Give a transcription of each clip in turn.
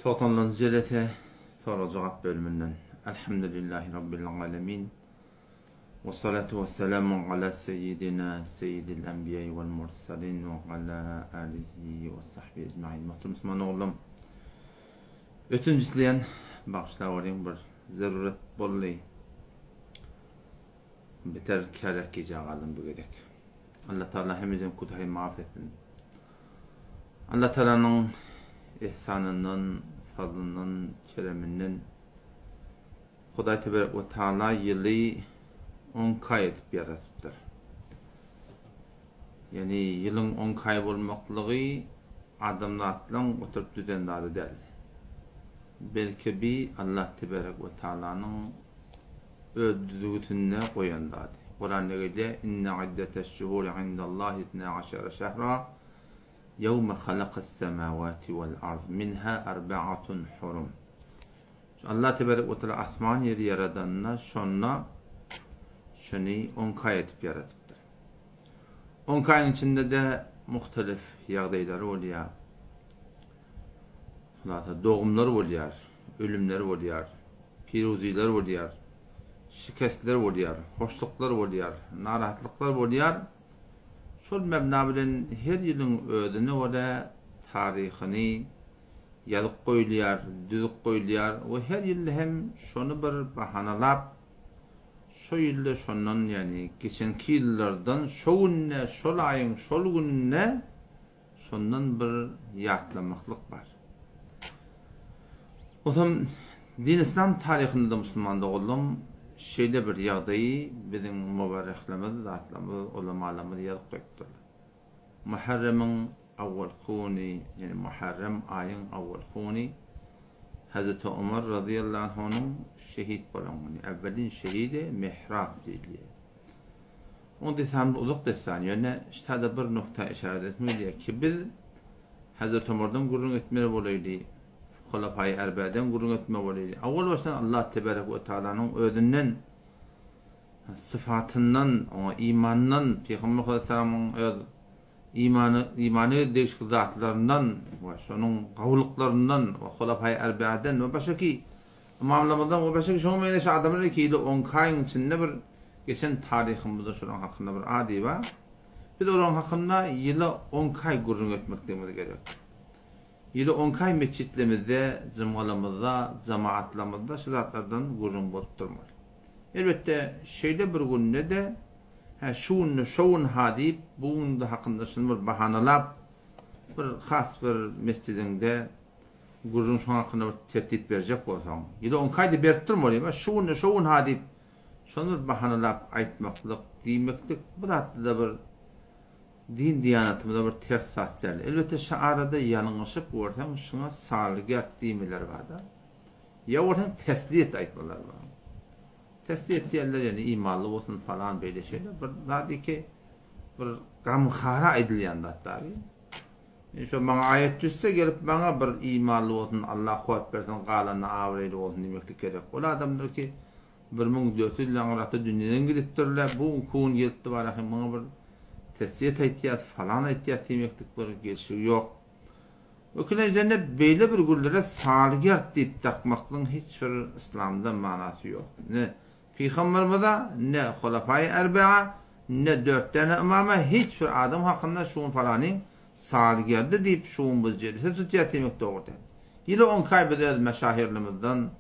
Togsanynjy jelese sorag-jogap bölüminden. Elhamdülillahi Rabbil alemin. We salatu we selamu ala seyyidina seyyidil enbiýai wal mursalin we ala alihi we sahbihi ecmain. Muhterem Müslüman oglum. Ötünç isleýän bagyşlaweriň bir zarurat boldy. Beter kärek gijä galdym bu gezek. Allah Taala hemmejen kudaýy maaf etsin. Allah Taalanyň ihsanyndan, fazlyndan, kereminden Hudaý teberek we taala ýyly on aý edip ýaradypdyr. Ýagny ýylyň on aý bolmaklygy adamzatlaň oturyp düzen zady däl. Belki bi Allah teberek we taalanyň öz düzgüsinde goýan zady. Kuranda gelýär, Inne iddeteş-şuhuri indallahi isna aşara şehra, ýewme halakas-semawati wal-ard, minha arba'atun hurum. Şu Allah teberek we teala asman ýeri ýaradanda şonda şuny on iki aý edip ýaradypdyr. On iki aýyň içinde-de muhtelif ýagdaýlar bolýar. Hulasa dogumlar bolýar, ölümler bolýar, piruziler bolýar, şikestler bolýar, hoşluklar bolýar, narahatlyklar bolýar. Şol mebna bilen her ýylyň özüne görä taryhyny ýazyp goýulýar, düzüp goýulýar we her ýylda hem şony bir bahanalap, şo ýylda şondan, ýagny geçenki ýyllardan şo günde, şol aýyň şol gününde Şondan bir ýatlamaklyk bar. Onsoň din-yslam taryhynda-da musulman doganlarym şeýle bir ýagdaýy biziň mubarrihlerimiz, zatlarymyz, ulamalarymyz ýazyp goýupdyrlar. Muharremiň awwalky güni, ýagny Muharrem aýyň awwalky güni Hazreti Omar razyýallahu anhunyň şehit bolan güni, äwwelin şehidi mihrab diýilýär. Oň dessany bir uzak dessan, ýöne ştada bir nokta yşarat etmek gelýär ki, biz Hazreti Omardan gürrüň etmeli bolaýly, Hulafaýy Erbäden gürrüň etmeli bolaýly. Owal başdan Allah tebarek we taalanyň özünden, syfatyndan, oňa imandan, Pygamber sallallahu aleyhi öz imany, imana degişli zatlaryndan we şonuň gawulyklaryndan we Hulafaýy Erbäden we başga ki Ymamlarymyzdan we başga şoňa meňzeş adamlar ikili on iki aýyň içinde bir geçen taryhymyzda şolaryň hakynda bir ady bar. Biz olaryň hakynda ýyla on iki aý gürrüň etmekligimiz gerek. Ýyla on iki aý metjitlerimizde, jymgalarymyzda, jemagatlarymyzda şu zatlardan gürrüň bolup durmaly. Elbetde, şeýle bir günde-de, hä şu günde şo gün ha diýip, bu günde hakynda şuny bir bahanalap, bir has bir mesjidiňde Gürrüň şoň hakynda bir tertip berjek bolsaň, ýa-da onki aýda berip durmaly, emma şu günde şo gün ha diýip, şony bir bahanalap aýtmaklyk, diýmeklik bu zatda-da bir din-diýanatymyza bir ters zat däl. Elbetde şu arada ýalňyşyp görseň şuňa salgert diýmeler bar-da. Ýa bolsaň tesliýet aýtmalar bar. Tesliýet diýenler ýöne imanly bolsun falan beýle şeýle bir zat iki bir gamhara aýdylýan zat dagy. Indi şo maňa aýat düşse gelip maňa bir imanly bolsun Allah kuwwat bersin galany abraýly bolsun diýmeklik gerek. Ol adamlar ki 1400 ýyl aňyrakda dünýeden gidipdirler bu gün gelipdi barahy maňa bir tesýet aýtýas falan aýtýas diýmeklik bir gelşigi ýok. Ökünejende beýle bir günlere salgert diýip dakmaklygyň hiç bir yslamda manasy ýok. Ne Pygamberimize, ne Hulafaýy Erbaa, ne dört däne ymama hiç bir adam hakynda şu gün falanyň saly geldi diýip şu gün biz jelse tutýas diýmek dogry däl. Ýyly on iki aý biz öz meşahyrlymyzdan,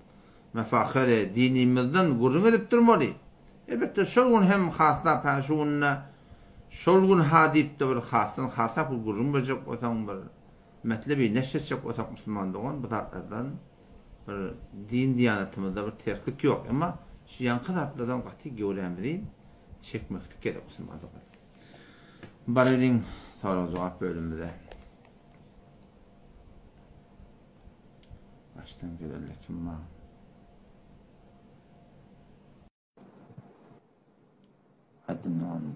mefahiri dinimizden gürrüň edip durmaly. Elbetde şol gün hem haslap hä şu günde şol gün ha diýip-de bir hasdan haslap bir gürrüň berjek bolsaň bir metlebi neşretjek bolsak musulman dogan bu zatlardan Bir din-diýanatymyzda bir terslik ýok. Emma şu ýaňky zatlardan gaty göwrämizi çekmeklik gerek musulman dogan. Baralyň sorag-jogap bölümimize. Başdan gelenler kim bar? Adnan.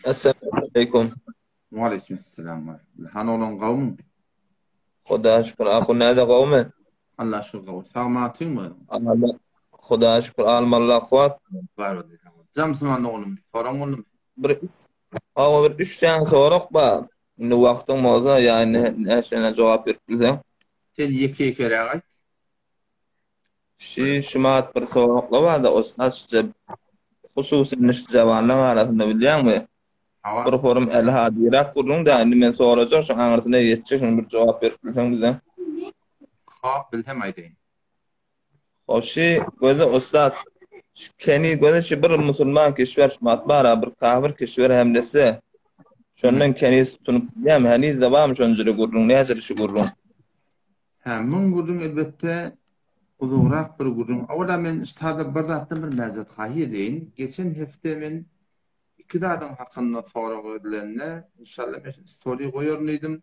Assalamu aleykum. Waleýkim salam. Han oglan gawmyň? Hudaýa şükür. Ahun näde gowmy? Alla şükür gowy. Sag-matyňmy? Alla Hudaýa şükür almalla kuwat. Bar boldy. Jamsyman oglum, soraň boldumy? Bir üç Hawa bir üç tane sorak bar. Indi wagtyň bolsa ýa indi näçe jogap berip bilseň. Sen ýeke-ýekeräk aýt. Şi şumat bir sorakla barda ussat şije hususy indi şu jawanlaň arasynda bilýäňmi? Hawa. Bir forum elhadirak gürrüň da indi men sorajak şoň aňyrsyna ýetjek şony bir jogap berip bilseň bize. Hop bilsem aýdaýyn. Hop şi göze ussat şu keni göze şi bir musulman kişwer şumat bara bir kafir kişwer hemlese şondan keni tutunyp bilýämi heniz-de barmy şonjyly gürrüň näjeli şu gürrüň? Hä, muň gürrüň elbetde uzagrak bir gürrüň. Owala men ştada bir zatdan bir mäzrethaýy edeýin. Geçen hepde men iki zadyň hakynda sorag edilende, inşallah men story goýaryn diýdim.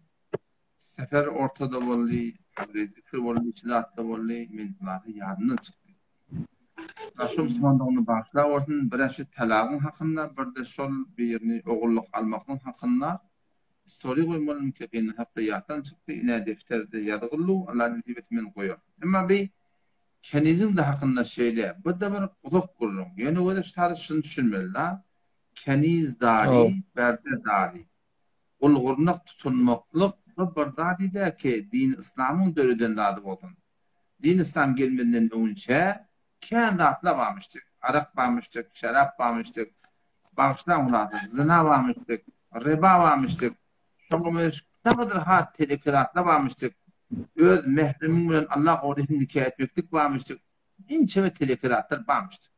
Sefer ortada boldy, Hazreti boldy, iki zatda boldy, men zady ýadymdan çykdy. Daşym sondugyny bagyşlap bolsun, bir şu talagyň hakynda, bir-de şol birini ogullyk almaklygyň hakynda Story goýmalym kepini hakda ýatdan çykdy ine defterde ýazgyllu Allah nesip etse men goýaryn. Emma bi keniziň de hakynda şeýle bu-da bir uzak gürrüň. Ýöne weli ştada şuny düşünmeli da keniz dary berde dary gul gurnak tutunmaklyk bu bir zady dä ki dini yslamyň döreden zady bolsun. Dini yslam gelmezden öňünçä kän zatlar barmyşdyk. Arak barmyşdyk, şerap barmyşdyk, Bagyşlaň hulasy, zyna barmyşdyk, riba barmyşdyk, şoňa meňzeş nägadyr hat teleke zatlar barmyşdyk, öz mähremiň bilen Allah gorasyn nika etmeklik barmyşdyk, inçeme teleke zatlar barmyşdyk.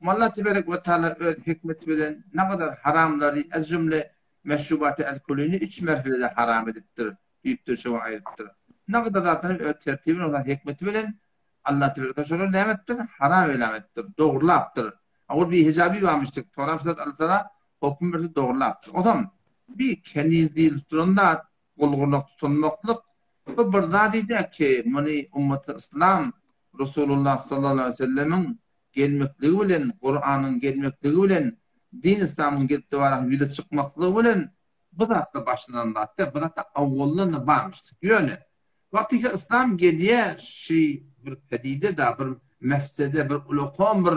Allah teberek we taala öz hikmeti bilen nägadar haramlary, ez jümle meşrubaty alkolini üç merhelede haram edipdir, diýipdir, şoňa aýrypdyr. Nägadar zatlary öz tertibi bilen, hikmeti bilen Allah teberek we şolary näme edipdir? Haram eýläm edipdir, dogrulapdyr. Ol bir hijabi barmyşdyk. Soram şat Allah taala hokm berdi dogrulapdyr. Ozam bir keniz diýilip duran zat, gul-gurnak tutunmaklyk bu bir zat idi ki, muny ummaty yslam Resulullah sallallahu aleyhi ve sellemiň gelmekligi bilen, Kuranyň gelmekligi bilen, din yslamyň gelip döwarahy ýüze çykmaklygy bilen bu zatda başlanan zat däl, bu zatda awwaldan-da barmyşdyk. Ýöne Wagtyky yslam gelýä şi bir pedide da bir mefsede bir ulakan bir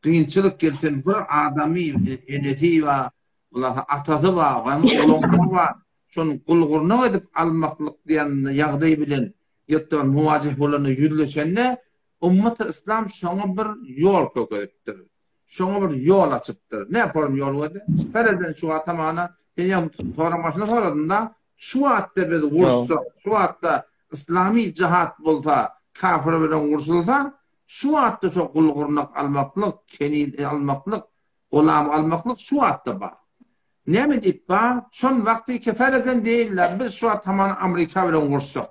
kynçylyk gelsen bir adamy enesi ba ulaha atasy ba gany oglanlary ba şony gul-gurnak edip almaklyk diýen ýagdaý bilen ýetden muwajeh bolanda ýüzleşende ummaty yslam şoňa bir ýol kökezipdir. Şoňa bir ýol açypdyr. Ne form ýol gözi? Fereden şu wagt hamana sen ýa soraň başynda soradyn-da Şu wagtda biz uruşsak, şu wagtda yslamy jihat bolsa, kafir bilen urşulsa, şu wagtda şo gul-gurnak almaklyk, keniz almaklyk, gulam almaklyk şu wagtda bar. Näme diýip bar? Şol wagty keferesen diýirler, biz şu wagt hamana Amerika bilen uruşsak.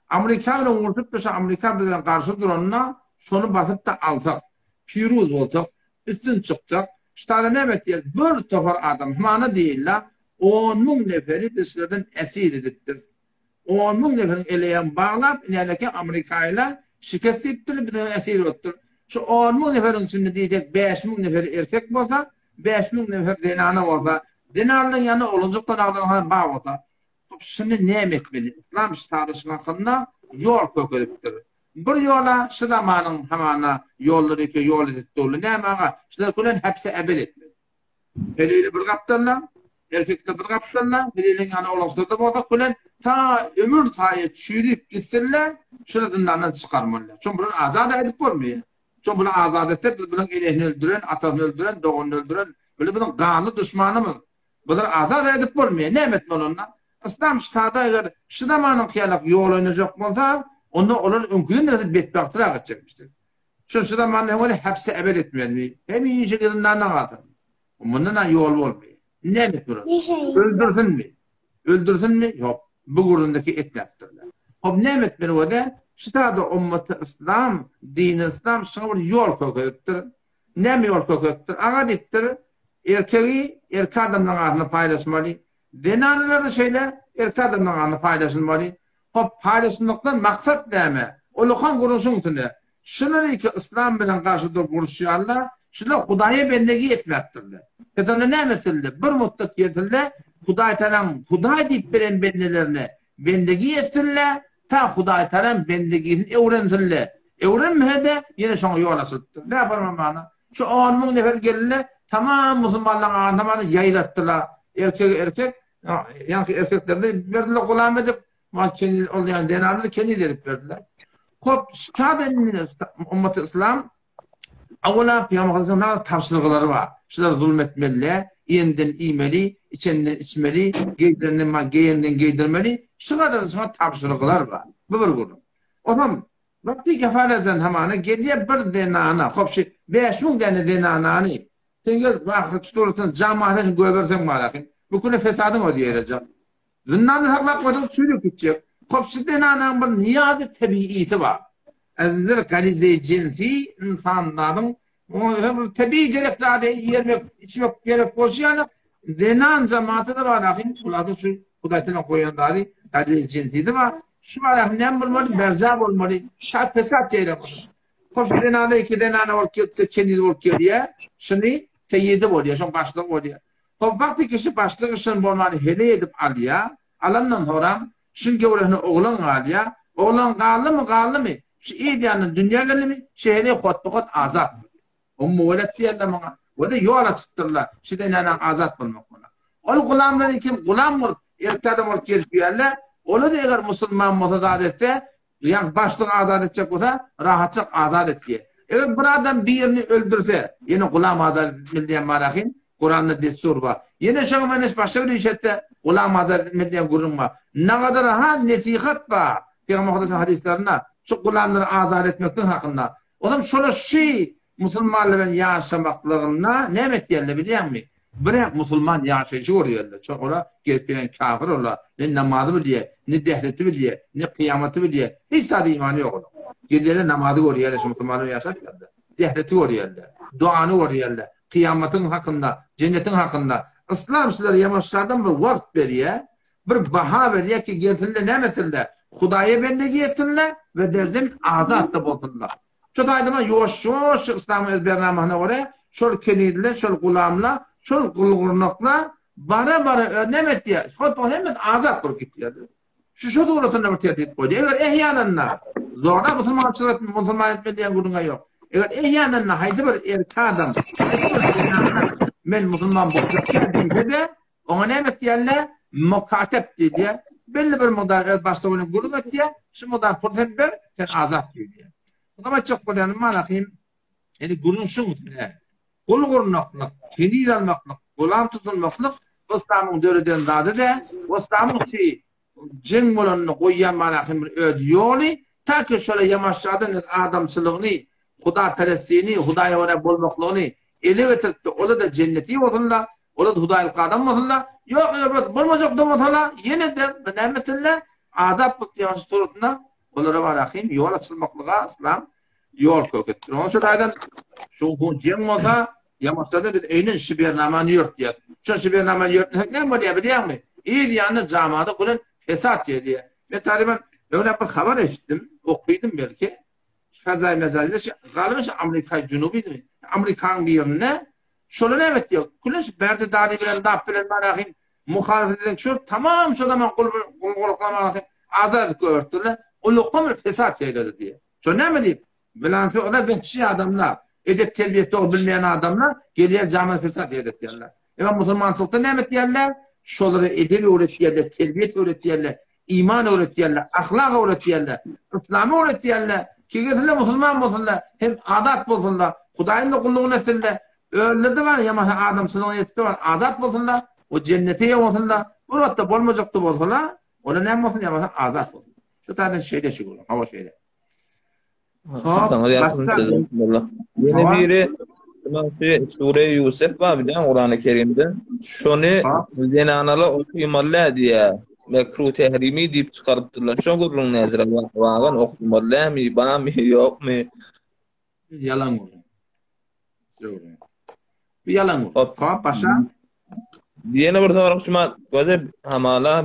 Amerika bilen urşup-da şo Amerika biz bilen garşy duranda, şony basyp-da alsak, piruz bolsak, üstün çyksak, şu taýda näme etýär? Bir topar adam hamana diýirler, 10 000 neferi biz şulardan esir edipdiris. 10 000 neferiň eleýan baglap, inäleke amerikaýylar şikest diýipdir, biziň esir bolupdyr. Şu 10 000 neferiň içinde diýsek 5 000 neferi erkek bolsa, 5 000 nefer zenana bolsa, zenanlaryň ýanynda oglanjykdan agdan bar bolsa, şuny näme etmeli? Islam ştadyşyň hakynda ýol kökezipdir. Bir ýola şu zamanyň hamana ýollary iki ýol edip durly. Näme aga? Şular bilen hepse ebed etmeli. Heleýli bir gapdalda, erkekler bir gapdalda, heleýliň ýany oglançylar-da bolsa bilen ta ömür saýy çüýrüp gitsinler, şular zyndandan çykarmalylar. Çünki bular azat edip bolmaýar. Çünki bular azat etse biz bunuň enesini öldüren, atasyny öldüren, doganyny öldüren, bular biziň ganly duşmanymyz. Bular azat edip bolmaýar. Näme etmeli onda? Yslam ştada eger şu zamanyň kyýalak ýol oýnajak bolsa, onda olar öňküden de betbagtrak etjekmişdir. Şol şu zamanda hem bolsa hepse ebed etmelimi? Hemişe zyndanda galsyn. Mundan ýol bolmaýar. Näme etmeli? Öldürsinmi? Öldürsinmi? Ýok. Bu gürründeki etmäpdirler. Hop näme etmeli bolsa? Şu sada ummaty yslam, dini yslam şuňa bir ýol görkezipdir. Näme ýol görkezipdir? Aga diýipdir, erkegi erkek adamlaryň arasynda paýlaşmaly. Zenanlar-da şeýle erkek adamlaryň arasynda paýlaşylmaly. Hop, paýlaşylmakdan maksat näme? Ulakan gurluşyň üstünde. Şular iki yslam bilen garşy durup uruşýarlar. Şular Hudaýa bendegi etmäpdirler. Pes onda näme etsildi? Bir muddat gelsilde, Hudaý Tagalaň Hudaý diýip beren bendelerine. Bendegi etsinle, ta Hudaý Tagalam bendegisini öwrensinle. Öwrenmese-de, ýene şoňa ýol açylypdyr. Näme bolmana? Şu on müň nefer geldi, tamam musulmanlaryň arasynda bardy, ýaýratdylar. Erkegi erkek, ýaňky erkeklerini berdiler gulam edip, keniz ol ýa zenany keniz edip berdiler. Hop, ştada indi ummaty yslam Awala Pygamberimiziň näme tabşyryklary bar? Şular zulum etmeli, iýenden iýmeli, içenden içmeli, geýdirenden bar, geýenden geýdirmeli. Şu gadar şuňa tabşyryklar bar. Bu bir gürrüň. Onam wagty kefalezen hamana gelýär bir zenana, hop şu 5000 däne zenanany sen gel wagty tutursan jamaata şu göberseň bar ahyn. Bu güne fesadyň özi ýerejek. Zyndanda saklap goýsaň çüýrüp gitjek. Hop şu zenanaň bir niýazy tebiýiti bar. Azizler garize jinsi ynsanlaryň bir tebigy gerek zady iýmek, içmek gerek bolşy ýaly zenan jemaata-da bar ahyn bularda şu Hudaý Tagala goýan zady garize jinsi-de bar. Şu bar ahyn näme bolmaly? Berja bolmaly. Ta pesat gerek bolsun. Hop zenana iki zenana bolup gelse keniz bolup gelýär. Şuny seýidi bolýar, şoň başlygy bolýar. Hop wagty kişi başlygy şun bolmany heleý edip alýar. Alandan soram Şuň göwresine oglan galýa. Oglan galdymy, galdymy, şu yz ýanyndan dünýä geldimi, şu heleý hotba-hot azat bolýa. Ummu welet diýerler muňa. Weli ýol açypdyrlar, şu zenanaň azat bolmaklygyna. Ol gulamlar kim gulam bolup, erkek adam bolup gelip ýörler, olar-da eger musulman bolsa zat etse, Ýa başlygy azat etjek bolsa, rahatjak azat etýär. Eger bir adam birini öldürse, ýene gulam azat etmeli diýen bar ahym, Kuranda dessur bar. Ýene şoňa meňzeş başga bir iş etse, gulam azat etmeli diýen gürrüň bar. Nagadar ha nesihat bar Pygamber Muhammediň hadyslarynda şu gulamlary azat etmeklik hakynda. Onam şolar şu musulmanlar bilen ýaşamaklygynda näme etýärler bilýäňmi? Bire musulman ýaşaýşy görýärler. Şol ola gelip gelen kafir ola ne namazy bilýär, ne dehreti bilýär, ne kyýamaty bilýär. Hiç zada imany ýok olaň. Gelýärler namazy görýärler şu musulmanlar ýaşap ýörler. Dehreti görýärler, duany görýärler, kyýamatyň hakynda, jennetiň hakynda. Yslam şulara ýamaşjadan bir wagt berýär, bir baha berýär ki gelsinler näme etsinler? Hudaýa bendegi etsinler we derzen azat-da bolsunlar. Şu taýdama ýuwaş-ýuwaş şu yslamyň öz bernamasyna görä, şol kenizler, şol gulamlar, şol gul-gurnaklar bara-bara öz näme etýär? Hop, hemmesi azat bolup gitýär. Şu şu suratynda bir tertip goýdy. Eger ehýananda zorla musulmançylyk musulman etme diýen gürrüň ýok. Eger ehýananda haýsy bir erkek adam, haýsy bir zenan men musulman boljak diýse-de, Oňa näme etýärler? Mukatep diýilýär. Belli bir mukdar öz başlygy bilen gürrüň etýär. Şu mukdar pul sen ber, sen azat diýilýär. Onam aýtjak bolýanym malahym, ýani gürrüň şuň üstüne. Gul gurnaklyk, keniz almaklyk, gulam tutulmaklyk bu yslamyň döreden zady däl. Bu yslamyň şi jeň bolanda goýýan malahym bir öz ýoly, ta ki şola ýamaşjadan öz adamçylygyny, hudaperestligini, hudaýa görä bolmaklygyny ele getiripdi. Ola-da jenneti bolsun-da, Olar hudaýlyk adam bolsunlar, ýok eger bular bolmajak da bolsalar, ýene-de näme etsinler? Azap bolup diýen suratynda olara bar ahim ýol açylmaklyga yslam ýol köketdir. Onuň üçin aýdan şu bu jeň bolsa, ýamaşda biz eýnen şu bernamany ýörtýär. Şu şu bernamany ýörtmesek näme bolýar bilýäňmi? Yz ýanyna jamada gülen fesat gelýär. Men taryban öňräk bir habar eşitdim, okydym belki. Fezaý mejazide şu galyby şu Amerika Junubydymy? Amerikanyň birinde Şolar näme etýär? Külüş berde dary bilen dap bilen manahym muhalifet eden çöl tamam şo zaman gul gul gulaklamagyn azat edip goýberipdirler. Ulukdan bir fesat ýaýrady diýýär. Şo näme diýip? Bilan olar wehşi adamlar, edep terbiýe dogry bilmeýän adamlar gelýär jama fesat ýaýratýarlar. Emma musulmançylykda näme etýärler? Şolara edep öwretýärler, terbiýe öwretýärler, iman öwretýärler, ahlak öwretýärler, yslamy öwretýärler, ki gelsinler musulman bolsunlar, hem azat bolsunlar, Hudaýyň-da gullugyny etsinler, özleri-de bar, ýa-da adamçylygyna ýetip-de bar, azat bolsunlar we jennete eýe bolsunlar, bir wagtda bolmajak-da bolsalar, olar näme bolsun, ýa-da azat bolsun. Şu taýdan şeýle şu gürrüň, hawa şeýle. Ýene biri Sure Ýusuf bar bilýän Kurany Kerimde. Şony zenanalar okymaly däl diýýär. Mekruh tehrimi diýip çykarypdyrlar. Şo gürrüň näzire wagan okymaly dälmi, barmy, ýokmy? Ýalan gürrüň. Bu ýalan gürrüň. Hop, başa. Ýene bir sorag şuma göze hamala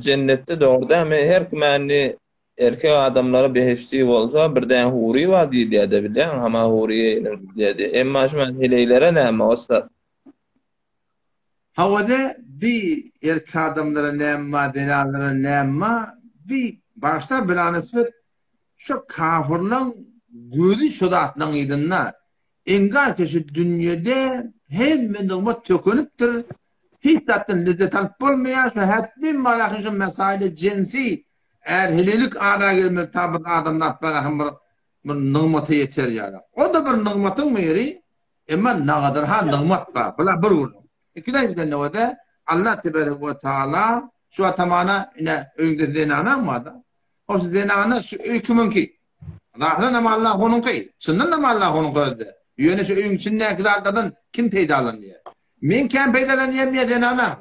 jennetde dogry dälmi? Her kim indi Erkek adamlara behişdi bolsa birden hury bar diýilýädä bilýäňmi hama hury eýlenip diýýädi. Emma şu men heleýlere näme ussat? Hawa-da, bi erkek adamlara näme bar, zenanlara näme bar, bi başda bilanysbet şo kafyrlaň gözi şo zatlaň yzynda. Engar ki şu dünýede hemme nygmat tökenipdir, hiç zatdan lezzet alyp bolmaýar, şo hätmin bar ahyn şo mesaili jensi, är-heleýlik ara gelmeli ta bir adamzat bar ahyn bir bir nygmata ýeter ýaly. O-da bir nygmatyň biri, emma nagadar-ha nygmat bar. Bular bir gürrüň. Ikilenjiden nöwede Allah teberek we taala şu atamana ine öýüňde zenanaň bar-da. Hoş zenana şu öý kimiňki? Zahyran hem Allah onuňky, çyndan hem Allah onuňky özde. Ýöne şu öýüň içindäki zatlardan kim peýdalanýar? Men kän peýdalanýarmy ýa zenana?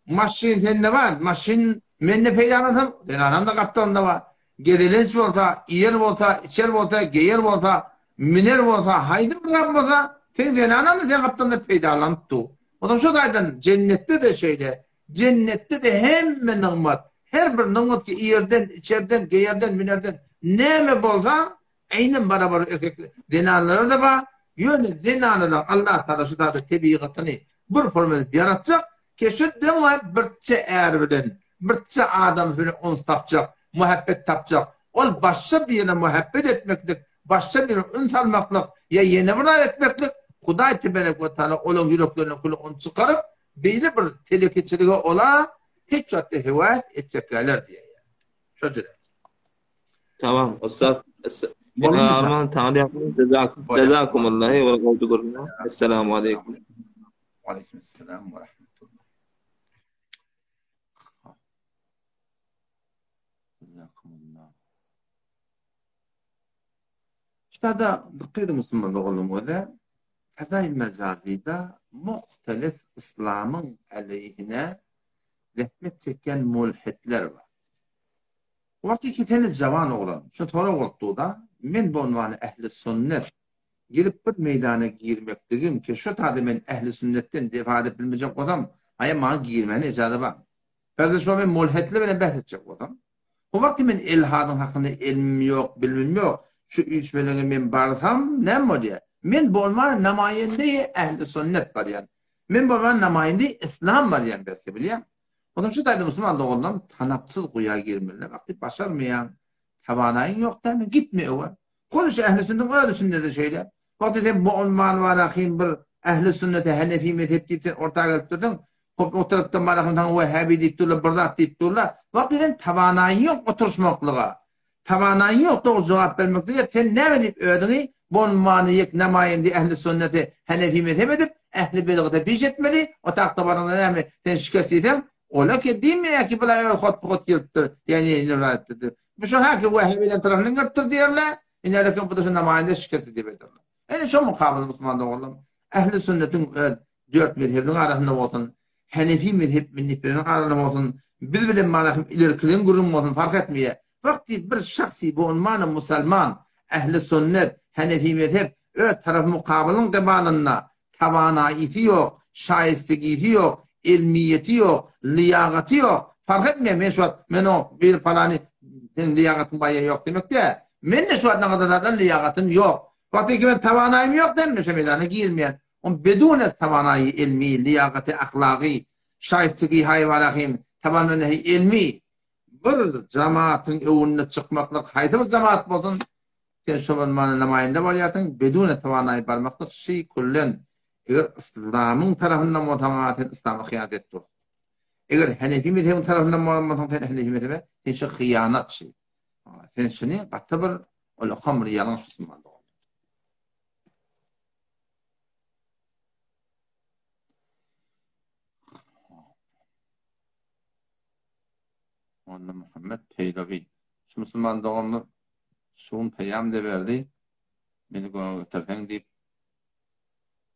Maşyn sende bar, maşyn mende peýdalansam, zenanam-da gapdalynda bar. Gezelenç bolsa, iýer bolsa, içer bolsa, geýer bolsa, miner bolsa, haýsy bir zat bolsa, seň zenanaň-da seň gapdalynda peýdalanyp dur. Onsoň şo taýdan jennetde-de şeýle, jennetde-de hemme nygmat, her bir nygmat ki iýerden, içerden, geýerden, minerden näme bolsa, Eýnem barabar erkek zenanlara-da bar. Ýöne zenanalaň Allah Tagala şu zada tebigatyny bir forma edip ýaratjak, ki şu diňe birçe är bilen, birçe adamsy bilen uns tapjak, muhabbet tapjak. Ol başga birine muhabbet etmeklik, başga birine üns almaklyk ýa ýene bir zat etmeklik, Hudaý teberek we taala olaň ýüreklerinden küle ony çykaryp, beýle bir telekeçilige ola hiç wagtda höwes etjeklerler diýýär. Şo jüre. Tamam, ussat. Aman taňry ýalkasyn. Jazakumullah. Eyvallah gowy gürrüň. Essalamu aleýkum. Aleýkum esselam we rahmetullah. Jazakumullah. Şurada dikkat edin musulman doganlarym öze. Fezai mejazida muhtelif islamyň aleyhine zähmet çekýän mulhitler bar. Wagt ikisini jawan oglan. Şu sorag bolup dur-da, men bu unwany ähli sünnet girip bir meýdana girmekligim ki şu tada men ähli sünnetden defa edip bilmejek bolsam, aýa maňa girmäne ijaza barmy? Perze şo men mulhitler bilen bäs etjek bolsam, bu wagty men elhadyň hakynda elmim ýok, bilimim ýok, şu üýşmeleňe men barsam näme bolýar? Men bu unwana namaýendeýi ähli sünnet barýan. Men bu unwana namaýendeýi islam barýan belki bilýäň. Onsoň şu taýda musulman doganlarym tanapsyz guýa girmeliler. Wagty başarmaýaň, tawanaýyň ýok dämi, gitme öwe. Hol şu ähli sünnetiň öz içinde-de şeýle. Wagty sen bu unwan barahyn bir ähli sünnete henefi mezhep diýip sen orta gelip dursaň, hop o tarapdan barahyn saňa wehhabi diýip durlar, bir zat diýip durlar. Wagty sen tawanaýyň ýok oturyşmaklyga. Tawanaýyň ýok dogry jogap bermeklige sen näme diýip özüňi bolmany ýek namaýendeýi ähli sünneti henefi mezhep edip ähli bidgata piş etmeli o tagta baranda näme sen şikes diýseň ola ki diýmeýär ki bula öz hot bu hot gelipdir ýa ne diýip bu şo hä ki wehhabiler tarapyndan gelipdir diýerler ine lekin bu da şu namaýende şikesi diýip aýdarlar ine şo mukabyl musulman doganlarym ähli sünnetiň öz dört mezhebiniň arasynda bolsun, Henefi mezhep minnetleriniň arasynda bolsun, biz bilen malahym ilerkileň gürrüň bolsun fark etmeýär. Wagty bir şahsy bu unmany musalman, ähli sünnet, Henefi mezhep öz tarapy mukabylyň gybalynda tawanaisy ýok, şaýestegisi ýok, elmiýeti ýok, lyýagaty ýok, fark etmeýär men şu wagt men o bir palany seň lyýagatyň bar ýa ýok diýmek däl. Men-de şu wagt nagadan zatdan lyýagatym ýok. Wagty ki men tawanaýym ýok däl men şo meýdana girmeýän. On bedune tawanaýy elmi, liýagaty ahlagy, şaýstygy haýwarahym, tawanmenehi elmi bir jamatyň öňünde çykmaklyk haýsy bir jamaat bolsun, sen şo bir mana namaýynda bolýarsyň, bedune tawanaýy barmaklyk şy küllen eger yslamyň tarapyndan bolsaň sen yslama hyýanat edip dursuň. Eger henefi mezhebiň tarapyndan bolan bolsaň sen henefi mezhebe sen şy hyýanat şy. Sen şuny gaty bir ulakam bir ýalňyş musulman dogan. Onda Muhammet Peýlewi. Şu musulman doganymyz şu gün peýam de berdi. Meni göge getirseň diýip.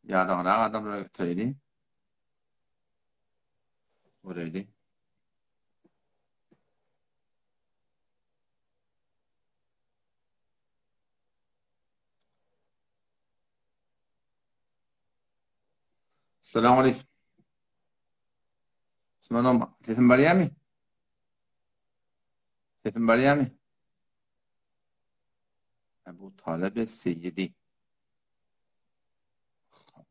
Ýadaňrak adamlara getireýli. Göreýli. Assalamu aleykum. Osmanom, sesim barýarmy? Sesim barýarmy? Ebu Talib Seyyidi.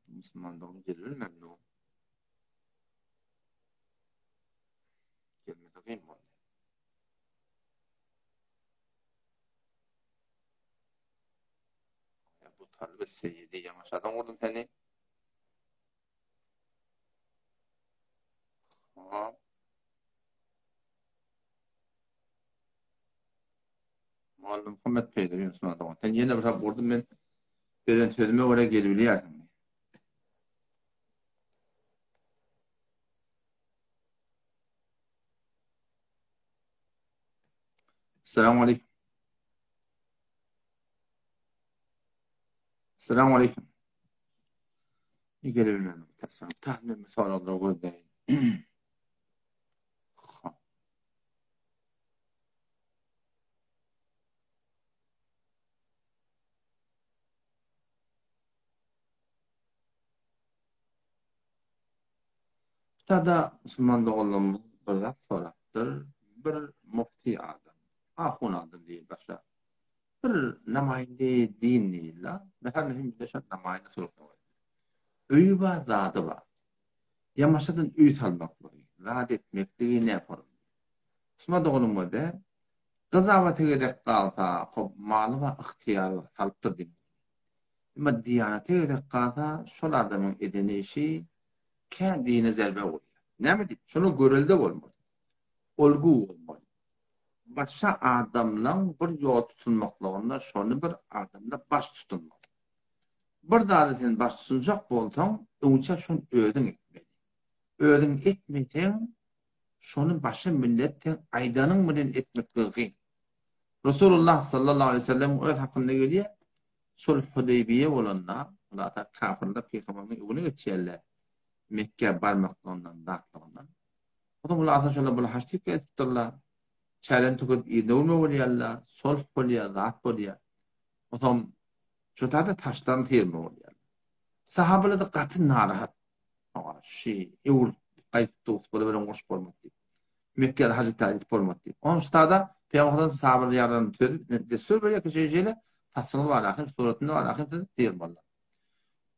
Musulman dogry gelip bilmedim. Gyn boldy. Bu Talyby Seýidi ýaňaşadan gurdum seni. Hop. Mugallym Muhammet Peýda Ýunus dogan. Sen ýene bir sap gurdum men beren sözüme görä gelibilýärsiň. Assalamu aleykum. Assalamu aleykum. Gelebilmedim. Tasam. Tahmin soraglar gözleýin. Kitada musulman doganlarymyz bir zat sorapdyr. Bir mufti adam, ahun adam diýip başa. Bir namaýynda din diýildi. Meselem hem bizde şo namaýynda suratda bar. Öýi bar, zady bar. Ýamaşadan öý salmaklygy, zat etmekligi nähorun. Musulman doganym boldy. Gyzabata gezek galsa, hop maly bar, ygtyýary bar, salypdyr diýip. Emma diýanata gezek galsa, şol adamyň eden işi kä dine zerbe urýar. Näme diýip? Şonuň görelde bolmaly. Olgu bolmaly. Başga adamlaň bir ýol tutunmaklygynda şony bir adamda baş tutunmaly. Bir zady sen baş tutunjak bolsaň, öňçä şony özüň etmeli. Özüň etmeseň, şony başga millet seň aýdanyň bilen etmekligi kyn. Resulullah sallallahu aleýhi we sellemiň öz hakynda gelýär, Sulh Hudeýbiýe bolanda, hulasa kafirler pygamberimiziň öňüne geçýärler, Mekgä barmaklygyndan, zatlygyndan. Onsoň hulasa şolar bular haç diýip gaýdypdyrlar. Çäreni tükedip yzyna öwürme bolýarlar, sulh bolýar, zat bolýar. Onsoň şo taýda taşlaryny syrma bolýar. Sahabalar-da gaty narahat. Hawa, şi öwrülip gaýdyp dursa bolaberen uruş bolmaz diýip. Mekgede haj etmäge gidip bolmaz diýip. Onuň ştada Pygamberimiz sahabalar ýarlaryny çözüp, dessur berýär ki, şeýle-şeýle saçyňyz bar ahym, suratynda bar ahym siz syrmalylar.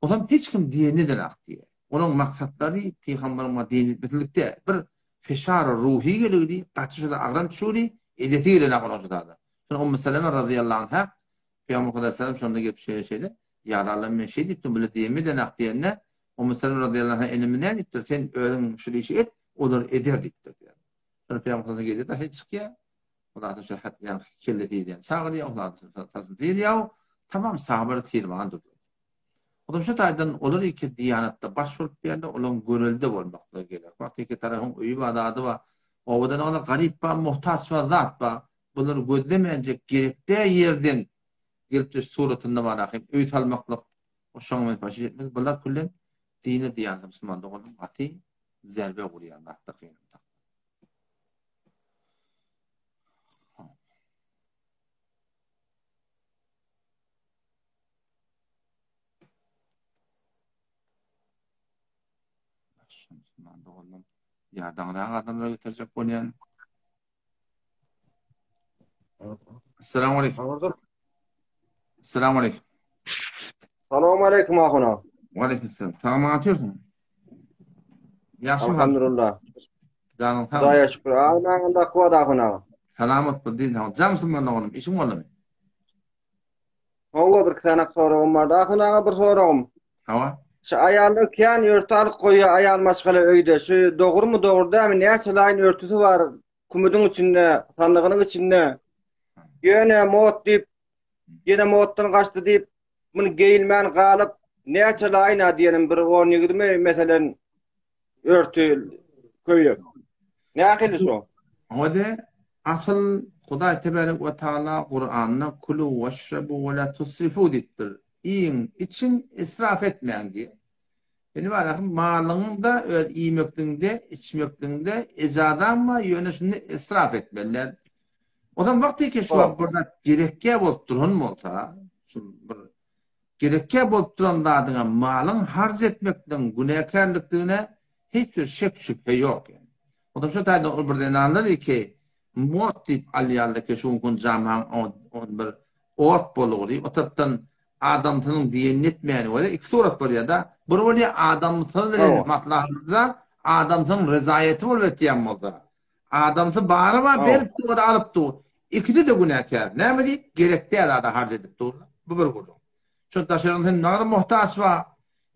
Onsoň hiç kim diýenini edenak diýýär. Olaryň maksatlary Pygamberimize diýen etmesizlik däl. Bir feşar ruhy geligdi, gaty şoda agram düşügdi, edesi gelenak olaryň şoda. Şonda Ummu Seleme razyýallahu anha Pygamber sallallahu şonda gelip şeýle-şeýle, Ýa Alla men şeý diýipdim, bular diýenimi edenak diýende, Ummu Seleme razyýallahu anha enemiz näme diýipdir? Sen özüň şul işi et, olar eder diýipdir diýýär. Şonda Pygamber sallallahu gelýär, daşy çykýar. Ondan soň hat ýa kelle diýýän çagyrýar, ondan soň saçyny syrýar, tamam sahabalar syrman durdy. Ondan şu taýdan olar iki diýanatda baş bolup diýende, olaryň görelde bolmaklygy gerek. Wagt iki tarapyň öýi bar, zady bar. Obadan oňa garyp bar, muhtaç bar, zat bar. Bulary gözlemänjek gerekdä ýerden gelip düş suratynda bar ahym öý salmaklyk o şoňa men baş etmez. Bular küllen dine diýanata musulman doganlar gaty zerbe urýan zatlar gynansak. Musulman doganlar ýadaňrak adamlara getirjek bolýan. Assalamu aleykum. Assalamu aleykum. Salam aleykum ahuna. Wa aleykum selam. Salam atıyorsun. Ýagşy Elhamdülillah. Janyň sag. Hudaýa şükür. Agnaňda kuwat ahuna. Salamat bol din sag. Jam musulman oglum, işiň boldumy? Hawa bir sanak soragym bar. Ahun aga bir soragym. Hawa. Şu aýallar kän örtü alyp goýýar aýal maşgala öýde. Şu dogrumy dogry dälmi? Näçe laýyn örtüsi bar kümüdiň içinde, sandygynyň içinde. Ýöne mod diýip, ýene moddan gaçdy diýip, muny geýilmän galyp, näçe laýyn-a diýenim bir on-ýigrimi meselen örtü köýnek. Nähili şo? Hode asyl Hudaý tebarek we taala Kuranda kulu weşrebu we la tusrifu diýipdir. Iýiň, içiň, israf etmäň diýip. Indi barasy malyňda öz iýmekligiňde, içmekligiňde ejazaň bar, ýöne şunda israf etmeli däl. O zaman wagty ki şu wagt bir zat gerekýä bolup duran bolsa, şu bir Gerekkä bolup duran zadyňa malyň harç etmekligiň günäkärlikdigine hiç bir şek-şübhe ýok ýaly. Onsoň şo taýdan ol bir zenanlar iki mot diýip alýarlar ki şu gün jamaň on bir ot bolugry o tarapdan adamsynyň diýenini etmäni bolýar. Iki surat bolýar-da. Bir bolýar adamsy bilen maslahatlaşsa, adamsynyň rezaýeti bolup etýän bolsa. Adamsy bary bar, berip dur, alyp dur. Ikisi-de günäkär. Näme diýip, gerek däl zada harç edip durlar. Bu bir gürrüň. Şo daşaryn sen nagry muhtaç bar,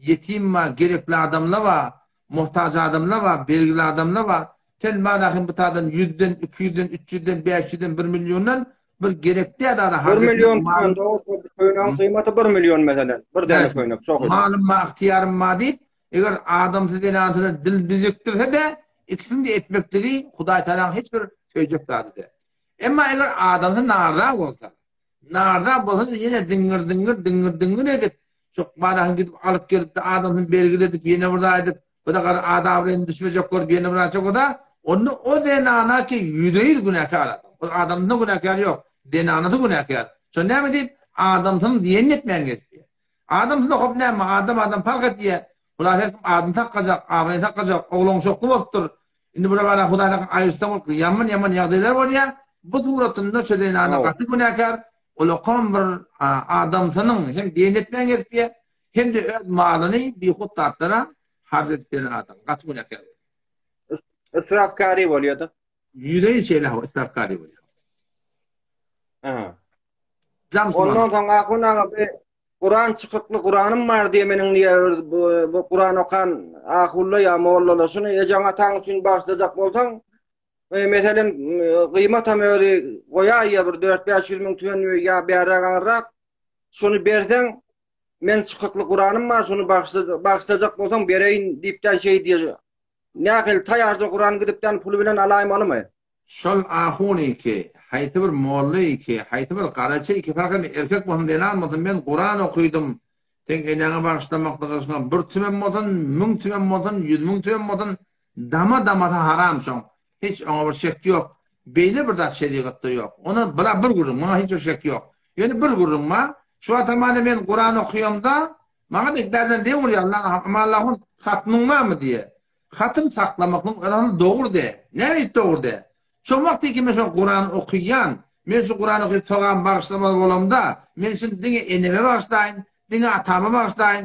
ýetim bar, gerekli adamlar bar, muhtaç adamlar bar, bergili adamlar bar. Sen manahym bu tadan ýüzden, 200-den, 300-den, 500-den, 1 milliondan bir gerek däl zada harç etmek. 1 million tümen dogry, köýnegiň gyýmaty 1 million meselem. Bir däne köýnek, şo. Malym bar, ygtyýarym bar diýip, eger adamsy zenansyna dil büzükdirse-de, ikisini-de etmekligi Hudaý Tagalaň hiç bir söýjek zady däl. Emma eger adamsy narza bolsa, Narza bolsa-da ýene diňňir-diňňir, diňňir-diňňir edip, şo balasyny gidip alyp gelip-de adamsyny bergili edip, ýene bir zat edip, bu-da gara ad-abraýyny düşmejek bolup ýene bir zat bolsa, onda o zenana ki ýüzde-ýüz günäkär adam. O adamsynda günäkär ýok, zenanasy günäkär. Şo näme diýip, adamsynyň diýenini etmän gezipdir. Adamsyny okap näme, adam adam parh etýär. Bular her kim adyny saklajak, abraýyny saklajak, oglan-uşakly bolupdyr. Indi bular bana Hudaý saklap aýryşsaň bolup ýaman-ýaman ýagdaýlar bolýar. Bu suratynda şu zenana gaty günäkär. Ulakam bir adamsynyň hem diýen etmän gezipýär, hem-de öz malyny bihut zatlara harç edip beren adam. Gaty günäkär. Israfkary bolýar-da. Ýüzey şeýle hawa, israfkary bolýar. Aha. Ondan soň ahun aga bir Kuran çykykly Kuranym bar diýe meniň diýe bu, bu Kuran okan ahulla ýa mollalar şuny ejeň ataň üçin bagyşlajak bolsaň e, meselem e, gyýmatam özi goýaýýa bir 4-500 müň tüwen ýa bärräk aňyrrak şuny berseň men çykykly Kuranym bar şuny bagyşlajak bolsaň bereýin diýipden şeý diýe. Nähili taýarja Kuran gidipden puly bilen alaýmalymy? Şol ahun iki, haýsy bir molla iki, haýsy bir garaçy iki fark etmeýär, erkek bolsun, zenan bolsun, men Kuran okydym, seň eneňe bagyşlamaklyga şoňa bir tümen bolsun, müň tümen bolsun, 100 müň tümen bolsun, dama-damasy haram şoň. Hiç oňa bir şek ýok. Beýle bir zat şerigatda ýok. Ona bula bir gürrüň, muňa hiç bir şek ýok. Ýöne bir gürrüň bar, şu wagt men Kuran okaýamda, maňa-da bäzän deň urýarlar, Aman Allahun hatmyň barmy diýýär. Hatym saklamaklyk asyl dogry däl. Näme diýip dogry däl? Şo wagtky men şo Kurany okaýan, men şu Kurany okyp sogap bagyşlamaly bolamda, men şuny diňe eneme bagyşlaýyn, diňe atama bagyşlaýyn,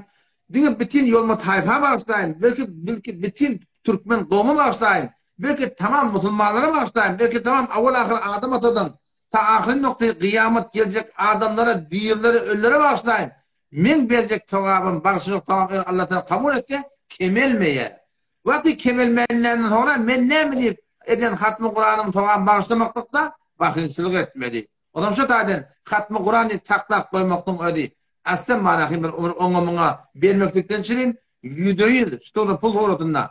diňe bitin ýolma taýfa bagyşlaýyn, belki belki bitin türkmen gowma bagyşlaýyn, belki tamam musulmanlara bagyşlaýyn, belki tamam awal-ahyr Adam atadan ta ahyry noktaýy gyýamat geljek adamlara, dirilere, ölülere bagyşlaýyn. Meň berjek sogabym, bagşylyk sogabym eger Allah Tagala kabul etse, kemelmeýär. Wagty kemelmäninden soňra men näme diýip eden hatmy Kuranyň sogabyny bagyşlamaklykda bahylçylyk etmeli. Onam şo taýdan hatmy Kuran diýip saklap goýmaklygyň özi aslan manahym bir oňa-muňa bermeklikden çirim ýüzde-ýüz şu pul suratynda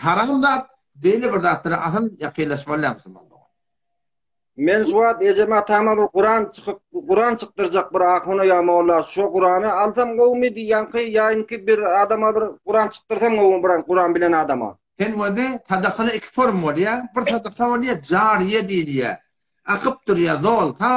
haram zat, beýle bir zatlara asyl ýakynlaşmaly däl musulman dogan. Men şu wagt ejeme atama bir Kuran çykyp Kuran çykdyrjak bir ahuna ýa molla şo Kurany alsam gowumy ýaňky ýa bir adama bir Kuran çykdyrsam gowumy bir Kuran bilen adama. Sen wede sadakada iki form bolýa, bir sadaka bolýa jariýe diýilýä. Akyp durýa zol ta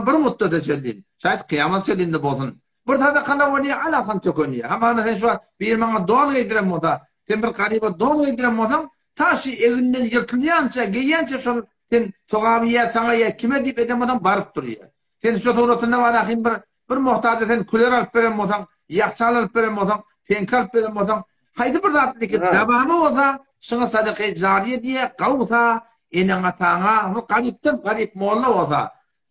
bir mutdata çenli. Şaýat kyýamat çenli bolsun. Bir sadakada bolýa alasam tökenýä. Hamana sen şu wagt biri maňa don geýdiren bolsa, sen bir garyba don geýdiren bolsaň, ta şu eginden ýyrtylýança, geýýänçe şol Sen sogaby ýa saňa ýa kime diýip eden bolsaň baryp durýar. Sen şu suratynda bar ahym bir bir muhtaja sen küler alyp beren bolsaň, ýakçal alyp beren bolsaň, peňki alyp beren bolsaň, haýsy bir zat ki dawamy bolsa, şuňa sadaka jariýe diýe, gawsa eneň ataňa, bir garypdan garyp molla bolsa,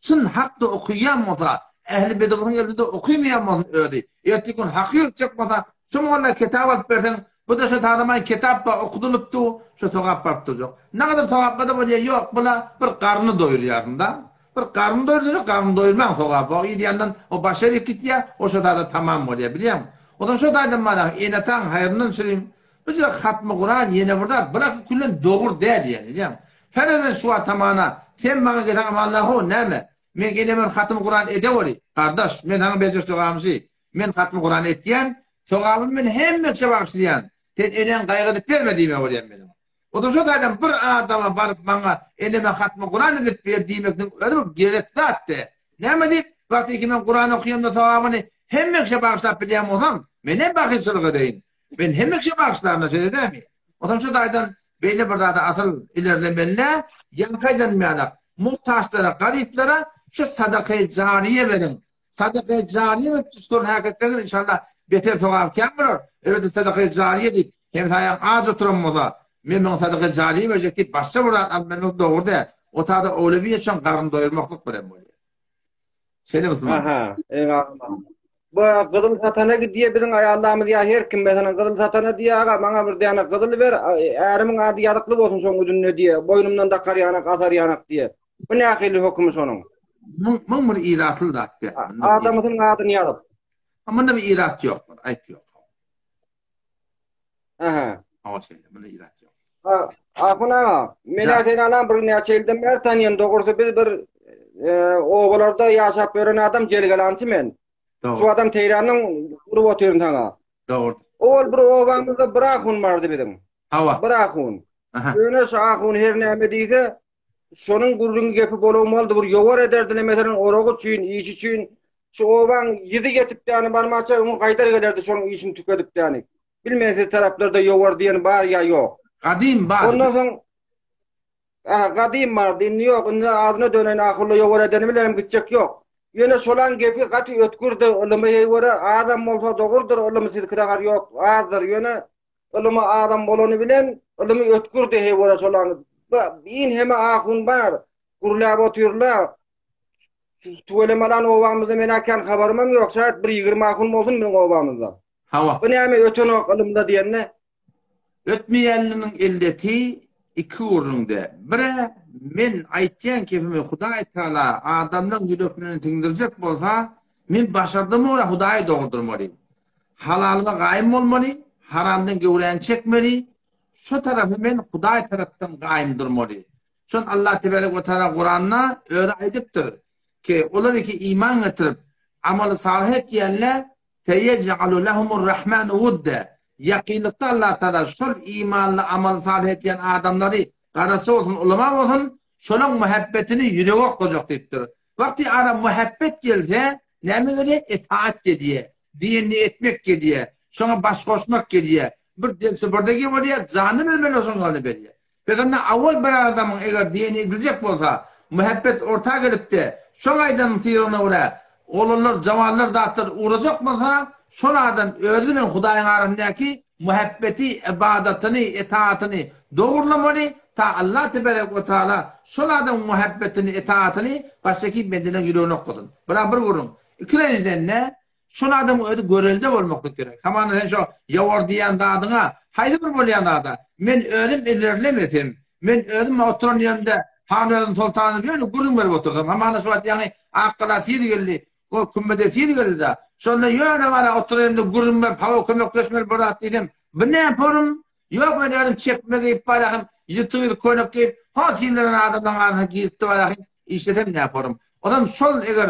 çyn hakda okaýan bolsa, ähli bidgatyň elinde okymaýan bolsun özi. Ertir gün haky ýörtjek bolsa, şu molla kitap alyp berseň, Bu-da şo tazamaý kitap bar, okudylyp dur, şo sogap baryp durjak. Nagadar sogaplar-da bolýar, ýok, bula bir garny doýurýarsyň-da. Bir garny doýursaň, garny doýurmaň sogap bar, o ýandan o başa erip gitýär, o şo zada tamam bolýar, bilýäňmi? Onsoň şo taýdan mana ene-ataň haýryndan çürim, bu ýere hatmy Kuran ýene bir zat, bular küllen dogry däl ýaly, bilýäňmi? Ferezen şu wagt tamana, sen maňa gelseň amanlahow, näme? Meň enem bir hatmy Kuran edeweri, gardaş, men saňa berjek jogabym şi, Men hatmy Kuran etýän, sogabyny men hemme kişä bagyşlaýan. Sen eneňi gaýgy edip berme diýme bolýan meniň. O-da şo taýdan bir adama baryp maňa eneme hatmy Kuran edip ber diýmekniň özi bir gerek zat dä. Näme diýip, wagtyky men Kuran okaýamda sogabyny hemme kişä bagyşlap bilýän bolsam, menem bahylçylyk edeýin. Men hemme kişä bagyşlaryn-a şeýle dämi? Onsoň şo taýdan beýle bir zada asyl ilerlemeli-dä, ýaňky aýdanym ýalak, muhtaçlara, garyplara şu sadakaýy jariýe beriň. Sadaka jariýe edip tutulan häketseňiz inşallah beter sogap kän bolar. Elbetde sadaka jariýe diýip hemsaýaň aç oturan bolsa, Men muňa sadaka jariýe berjek diýip başga bir zat alyp bermek dogry däl. O tada owlewiýet şoň garyn doýurmaklyk bilen bolýar. Şeýle musulman. Aha, eň agyrma. Bu gyzyl satana gidýär biziň aýallarymyz ýa her kim meselem gyzyl satana diýýär aga maňa bir däne gyzyl ber ärimiň ady ýazykly bolsun şoň üzünde diýýär boýnumdan dakar ýanak asar ýanak diýýär. Bu nähili hökümi şonuň? Muň muň bir iratly zat däl. Adamysynyň adyny ýazyp. Munda bir irat ýok, bir aýp ýok. Aha. Hawa şeýle, munda irat ýok. Ahun aga, men seni alan bir näçe ýyldan bäri tanýan, dogrusy biz bir e, obalarda ýaşap ýören adam jelgelançy men. Dogry. Şu adam Teýranyň gurup otyryn saňa. Dogry. Owal bir obamyzda bir ahun bardy biziň. Hawa. Bir ahun. Ýöne şu ahun her näme diýse, Şonuň gürrüňi gepi bolawmalydy, bir ýowar ederdi, meselem, oragy üçin, işi üçin. Şu obaň ýyzy ýetip ýany barmaça öňe gaýdar gelerdi şonuň işini tükedip ýany. Bilmen siz taraplarda ýowar diýen bar ýa ýok. Gadym bardy. Ondan soň Aha, gadym bardy, indi ýok. Indi adyna döneýin ahulla ýowar edeni bilen hem gitjek ýok. Ýöne şolaň gepi gaty ötgürdi, ylymy heý görä azam bolsa dogrudyr, ylymy sizki dagar ýok, azdyr. Ýöne Ylymy adam bolany bilen ylymy ötgürdi heý görä şolaň. Bin heme ahun bar. Gürläp otyrla. Tüweleme lan obamyzda men kän habarymam ýok. Şaýat bir 20 ahun bolsun biziň obamyzda. Hawa. Bu näme ötenok ylymda diýende? Ötmeýänliniň elleti iki gürrüňde. Bire men aýtýan kepimi Hudaý Taala adamlaň ýüreklerine siňdirjek bolsa, men başardyma görä Hudaýy dogurdyrmaly. Halalyma gaýym bolmaly, haramdan göwräni çekmeli, şo tarapy men Hudaý tarapdan gaýym durmaly. Şon Allah tebarek we taala Kuranda özi aýdypdyr ki, olar ki iman getirip, amaly salyh etýänle seyec'alu lehumur rahmanu wudda. Ýakynlykda Allah taala şol imanly amaly salyh etýän adamlary garaça bolsun, ulama bolsun, şolaň muhabbetini ýürege oklajak diýipdir. Wagty ara muhabbet gelse, näme gelýär? Etaat gelýär. Diýenini etmek gelýär. Şoňa baş goşmak gelýär. Bir delse birde ge bolýar, janyny bermeli bolsa janyny berýär. Biz onda awal bir adamyň eger diýeni ediljek bolsa, muhabbet orta gelipde, şoň aýdan syryna görä, oglanlar, jawanlar zatlar ugrajak bolsa, şol adam özi bilen Hudaýyň arasyndaky muhabbeti, ybadatyny, etaatyny dogrulamaly, ta Allah tebarek we taala şol adamyň muhabbetini, etaatyny başdaki bendeleň ýüregine okasyn. Bura bir gürrüň. Ikilenjiden-de, şol adamyň özi görelde bolmaklyk gerek. Hamana sen şo ýowar diýýän zadyňa, haýsy bir bolýan zada, men özüm ilerlemesem, men özüm oturan ýerimde han özüm soltanym ýöne gürrüň berip otursam, hamana şu wagt ýaňy Akgala sil geldi, o kümmede sil geldi-de, şonda ýöne bara oturan ýerimde gürrüň berip, hawa kömekleşmeli bir zat diýsem, bu näme porum? Ýok, men özüm çekme geýip barahym, ýyrtyk-ýyrtyk köýnek geýip, ho synlanan adamlaryň arasyna girip-de barahym, işlesem näporum. Ozam şol eger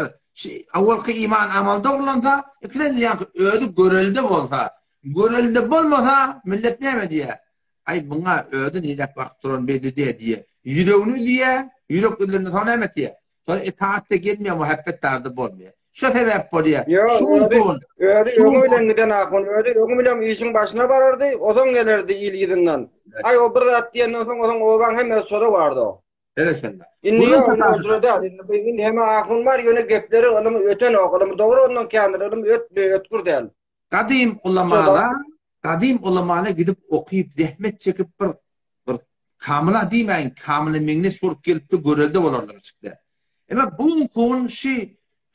awalky iman amal dogrulansa, ikilenji ýaňky özi görelde bolsa, görelde bolmasa, millet näme diýýär? Aý, muňa özi niräk bakyp duran belli däl diýýär. Ýüregini üzýär, ýürek üzülenden soň näme etýär? Soň itaat-da gelmeýär, muhabbet darda bolmaýar. Şo sebäp bolýar. Ýok, Şu özi, gün, özi şu öňi gün bilen giden ahun, özi öňi bilen işiň başyna barardy, ozaň gelerdi il yzyndan. Aý, o bir zat diýenden soň ozaň obaň hemmesi şoda bardy o. Berekella. Indi Gürrüň ýok, indi satardy. olara däl. Indi bu indi hemme ahun bar, ýöne gepleri ylymy ötenok. Ylymy dogry ondan kändir, ylym ötme, ötgür däl. Gadym Şoda ulamalar, gadym ulamalar gidip okyp, zähmet çekip bir bir kamyla diýmäýin, kamyla meňzeş bolup gelipdi, görelde bolarlar çykdy. Emma bu günki gün şu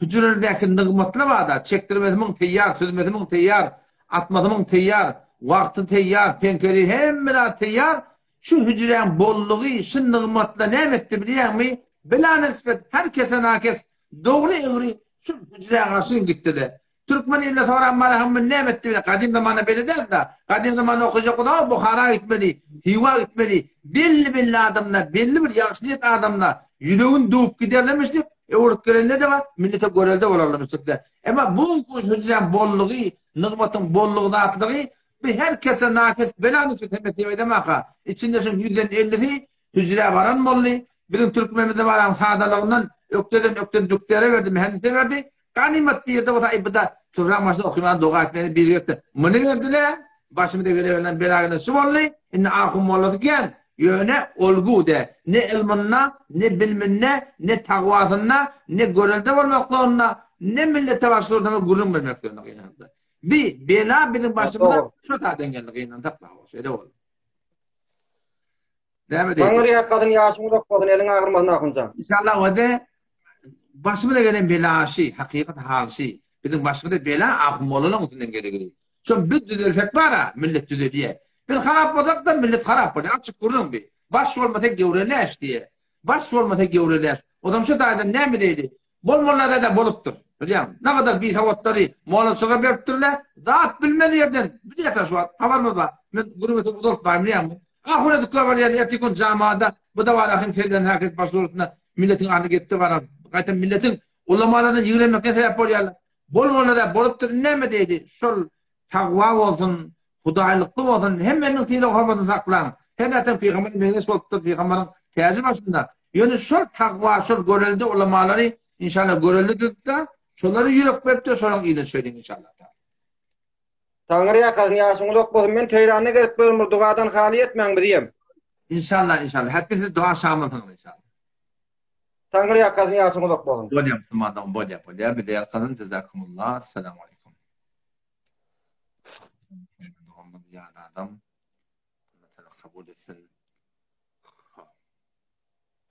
hüjrelerdäki nygmatlar barda, çekdirmesi müň teýýar, süzmesi müň teýýar, atmasy müň teýýar, wagty teýýar, peňkeli hemme zat teýýar. Şu hüjräň bollugy, şu nygmatlar näme etdi bilýäňmi? Bilanespet her kese nakes dogry egri şu hüjrä garşy gitdiler. Türkmen iline soran marahym muny näme etdi bile gadym zamanda beýle däldi-de. Gadym zamanda okajak bolsa Buhara gitmeli, Hywa gitmeli. Belli belli adamlar, belli bir ýagşy niýet adamlar ýüregini döwüp giderlemişdik, öwrüp gelende-de millete görelde bolarlamışdyk-da. Emma bu günki hüjräň bollugy, nygmatyň bollugy zatlygy bu her kese nakes bela nusret hemmesi diýip aýdamaka. Içinde şuň ýüzden ellisi hüjrä baran boldy. Biziň türkmenimizde baraň sadalygyndan ökdeden ökden dükdere berdi, mühendise berdi. Ganymat bir ýerde bolsa, aý bu-da çybraň başynda okyman doga etmäni biri gelipdir. Muny berdi-le, başymyza geleberlen bela gelen şu boldy. Indi ahun mollasy kän, ýöne olgu-de, ne ylmynda, ne bilminde, ne tagwasynda, ne görelde bolmaklygynda, ne millete baş durdurma gürrüň bermekliginde gynandy. Bi bela biziň başymyza Dogry. şu taýdan geldi, gynansak-da, şeýle boldy. Näme diýdi? Taňry ýalkasyn ýaşyň uzak bolsun eliň agyrmasyn ahunjan. Inşallah wede başymyza gelen bela şi, hakykat hal şi. Biziň başymyza bela ahun mollalaň üstünden gelegeli. Şo biz düzelsek bara, millet düzelýär. Biz harap bolsak-da millet harap bolýar. Açyk gürrüň bi. Baş bolmasa gewre läş diýýär. Baş bolmasa gewre läş. Ozam şu taýdan näme diýdi? Bolmalyda-da bolupdyr. Bilýäňmi? Nagadar bisowatlary mollaçylyga beripdirler. Zat bilmez ýerden. Bilýärsiň şu wagt habarymyz bar. Men gürrüň etip uzaltmaýyn bilýäňmi? Ahun edip barýan ertir gün jamada bu da bar ahim senden herkes baş suratynda milletiň aryny getdi bara. Gaýtam milletiň ulamalardan ýigrenmekine sebäp bolýarlar. Bolmalyda bolupdyr. Näme diýdi? Şol Tagwa bolsun, hudaýlykly bolsun, hemmesiniň sylag-hormatyny saklaň. Her nätseň pygambere meňzeş bolupdyr, pygamberiň täji başynda. Ýöne şol tagwa, şol görelde ulamalary inşallah görelde düzüp-de, şolary ýürek berip-de, şolaryň yzyna düşeliň inşallah. Taňry ýalkasyn ýaşyň uzak bolsun men Teýranda gezip ýörün bir dugadan haly etmäň biziem. Inşallah inşallah hetmen siz duga şamylsyňyz inşallah. Taňry ýalkasyn ýaşyň uzak bolsun. Bolýa musulman dogan bolýa bolýa bize ýalkasyn jezakumullah Esselamu aleýkum. Doganymyz ýaly adam. Allah Taala kabul etsin.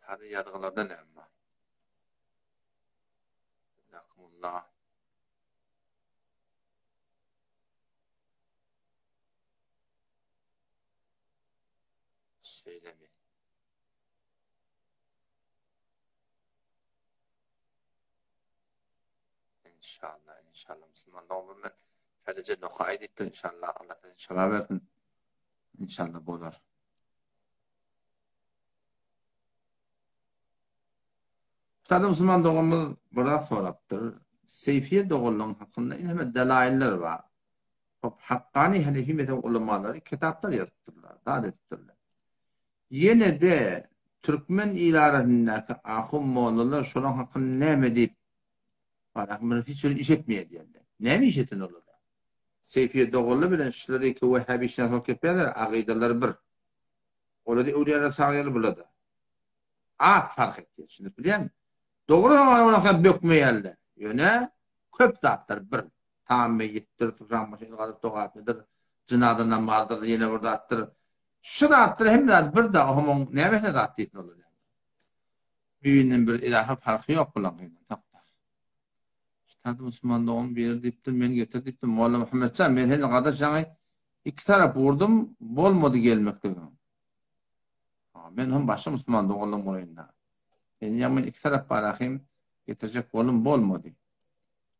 Täze ýazgylarda näme bar? Jazakumullah. Şeýlemi? Inşallah, inşallah. Musulman doganlar men Felece Nuhaý diýipdir inşallah. Allah size şyfa bersin. Inşallah bolar. Sada musulman doganymyz bir zat sorapdyr. Seýfiýe doganlygyň hakynda ineme delailler bar. Hop, Hakkani Hanefi mezheb ulamalary kitaplar ýazypdyrlar, zat edipdirler. Ýene-de türkmen il arasyndaky ahun mollalar şolaň hakynda näme diýip Barak muny hiç bir iş etmeýär diýerler. Näme iş eten olar? Seýfiýe doganly bilen şular iki wehhabi işine sok gepýärler, akydalary bir. Olary öwlüýalara çagyrýarlar bular-da. At fark etýär, düşünip bilýäňmi? Dogry oňa bökmeýärler. Ýöne köp zatlar bir. Tam meýitdir, turan başy el gazyp doga etmedir, jynaza namazdyr, ýene bir zatdyr. Şu zatlar hemme zat bir da omuň nämesine zat diýsin olar ýaly. Birinden bir ilahi parhy ýok bulaň gynansak-da. Ştada musulman dogan biri diýipdir, men getir diýipdir. Molla Muhammetjan, men seni gardaş ýaňy iki tarap urdum, bolmady gelmekligiň. Ha, men hem başga musulman doganlaryň bolaýyn-da. Seni ýaňy men iki tarap bar ahym getirjek boldum, bolmady.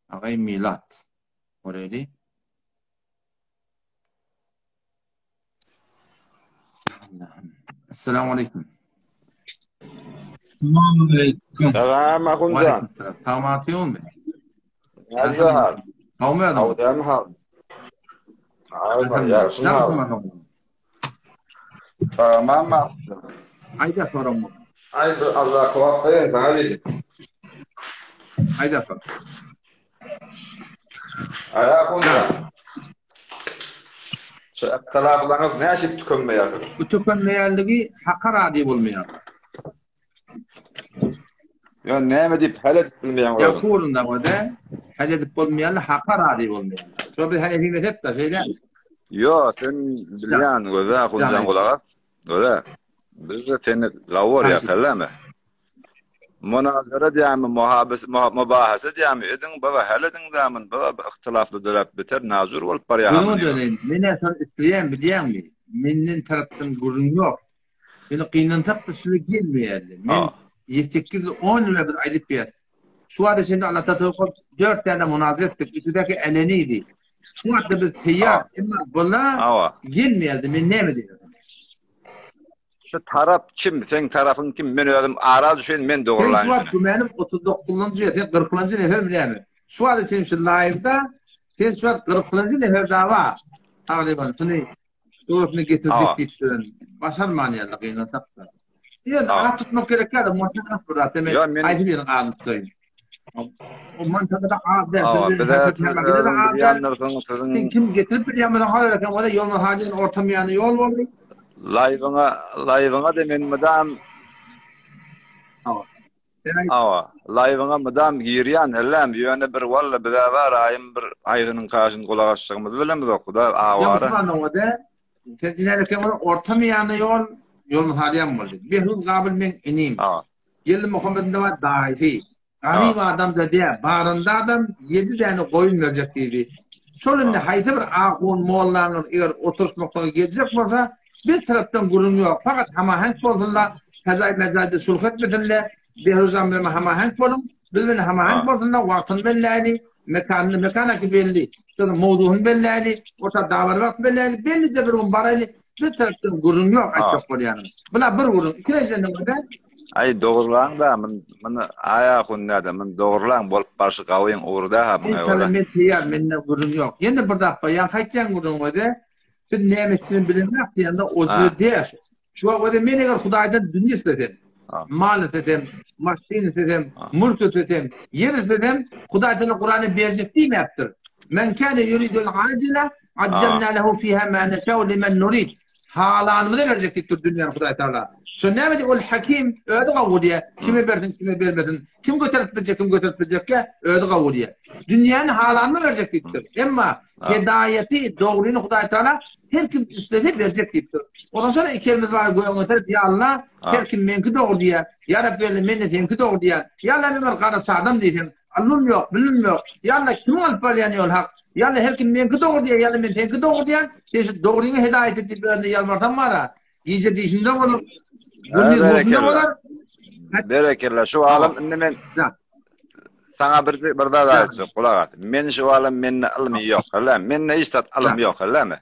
Agay Milat. Göreli. Assalamu aleykum. Salam Ahunjan. Salam atıyorsun be. Näzahar. Gawmy adam. Awdam hal. Awdam ýagşy hal. Tamam Ahunjan. Aýda soram. Aýda Allah kuwat bersin sana diýdim. Aýda sor. Aý Ahunjan. Şu yhtilaflaryňyz näşip tükenmeýär? Bu tükenmeýänligi haka razy bolmaýar. Ýa näme diýip hal edip bilmeýän bolýar. Ýa kurunda bolda hal edip bolmaýanlar haka razy bolmaýar. Şo biz hanefi mezhep da şeýle. Ýo, sen bilýän göze Ahunjan gulak as. Göze. Biz de seni lawor ýa kallamy. Munazara diýýärmi, muhabes, mubahasa diýýärmi, ediň baba, hal ediň zamyn, baba, bu yhtylafly döräp biter, najur bolup barýar Gözüňe döneýin, men-ä şony isleýän, bilýäňmi? Menden tarapdan gürrüň ýok. Ýöne gynansak-da şular gelmeýärler. Men ýedi-sekiz ýyl, on ýyl bäri biz aýdyp ýörüs. Şu wagta çenli Allatagala towfyk berip, dört däne munazara etdik, üçüdäki älenidi. Şu wagtda biz peýýar, emma bular gelmeýärdi, men näme diýerin? Şu tarap kim, seň tarapyň kim, men özüm ara düşeýin, men Sen dogurlaýyn şu wagt seni. gümänim 39-njy ýer, sen 40-njy nefer bilämi? Şu wagta çenli şu live-da sen şu wagt 40-njy nefer dawa. Tagryban şuny suratyny getirjek Hawa. diýip ýören. Başarman ýaly gynansak-da. Ýöne Hawa. at tutmak gerek ýa-da montakas bir zat. Ýa Men men aýdyp ýören adyny tutaýyn. O mantakada az däl. Hawa, Biz bize hereket siz hemen bize de özüň az däl. bilýändirsiň, siziň Sen kim getirip bilýän bolsaň hal eken bolsa ýolma hajyň orta miýany ýol boldy. Laýwyňa, laýwyňa-da men mydam Hawa. Sen aýt. Hawa, laýwyňa mydam girýän hellem, ýöne bir walla bize bar aýym bir aýgynyň kaşyny gulak açjagymyzy bilemizok, huda Ýok, awara. Usman oňa-da, sen iner eken bolsaň orta miýany ýol. Ýol mysalýam boldy. Behruz Gabyl meň inim. Geldimuhammediň-de bar daýysy. Garyp adam-da dä, barynda adam ýedi däne goýun berjek diýdi. Şol indi haýsy bir ahun mollaňyz eger oturyşmaklyga geljek bolsa, bir tarapdan gürrüň ýok, fakat hamahenk bolsunla, pezaý-mezaýda sulh etmesinle, Behruzjan bilen hamahenk boluň, biz bilen hamahenk bolsunla, wagtyny belläýli, mekanyny, mekan-a ki belli, şonuň mowzugyny belläýli, orta dabara wagt belläýli, belli-de bir gün baraýly, bir tarapdan gürrüň ýok aýtjak bolýanym. Bula bir gürrüň, ikinjiden de Aý dogurlaň-da mun muny aý ahun näde mun dogurlaň bolup barşy gawyň ugry-da-ha muňa görä. Men taýýar mende gürrüň ýok. Ýene bir zat bar ýaňky aýtýan gürrüň özi biz näme etjegini bilemok diýende oje däş. Şu wagt özi men eger Hudaýdan dünýe islesem, mal islesem, maşyn islesem, mülk islesem, ýer islesem Hudaý taala Kuranda berjek diýmäpdir. Men kâne ýuridul ajila ajjalna lehu fiha ma neşâ'u limen nurid. Halanymyza berjek diýip dur dünýäni Hudaý Tagala. Şo näme diýip ol Hakim özi gowurýar. Kime bersin, kime bermesin. Kim göterip biljek, kim göterip biljekkä özi gowurýar. Dünýäni halanyma berjek diýip dur. Emma hidaýeti, dogryny Hudaý Tagala her kim islese berjek diýip dur. Ondan soň iki elimiz bar gögüňe göterip ýa Allah, her kim meňki dogry diýýär. Ýa Rabbi indi men-de seňki dogry diýýän. Ýa Allah men bir garaçy adam diýseň, Ylmym ýok, bilimim ýok. Ýa Allah kimiň alyp barýan ýoly hak? Ýa Allah her kim meňki dogry diýýär, ýa Allah men seňki dogry diýýän. Sen şu dogryňa hidaýat et diýip özüne ýalbarsaň bar-a. Gije dişinde bolar, gündiz huşunda bolar. Berekella. Şu alym indi men saňa bir bir zat aýtjak, gulak as. Men şu alym mende ylmy ýok, hälä? Mende hiç zat ylym ýok, hälä?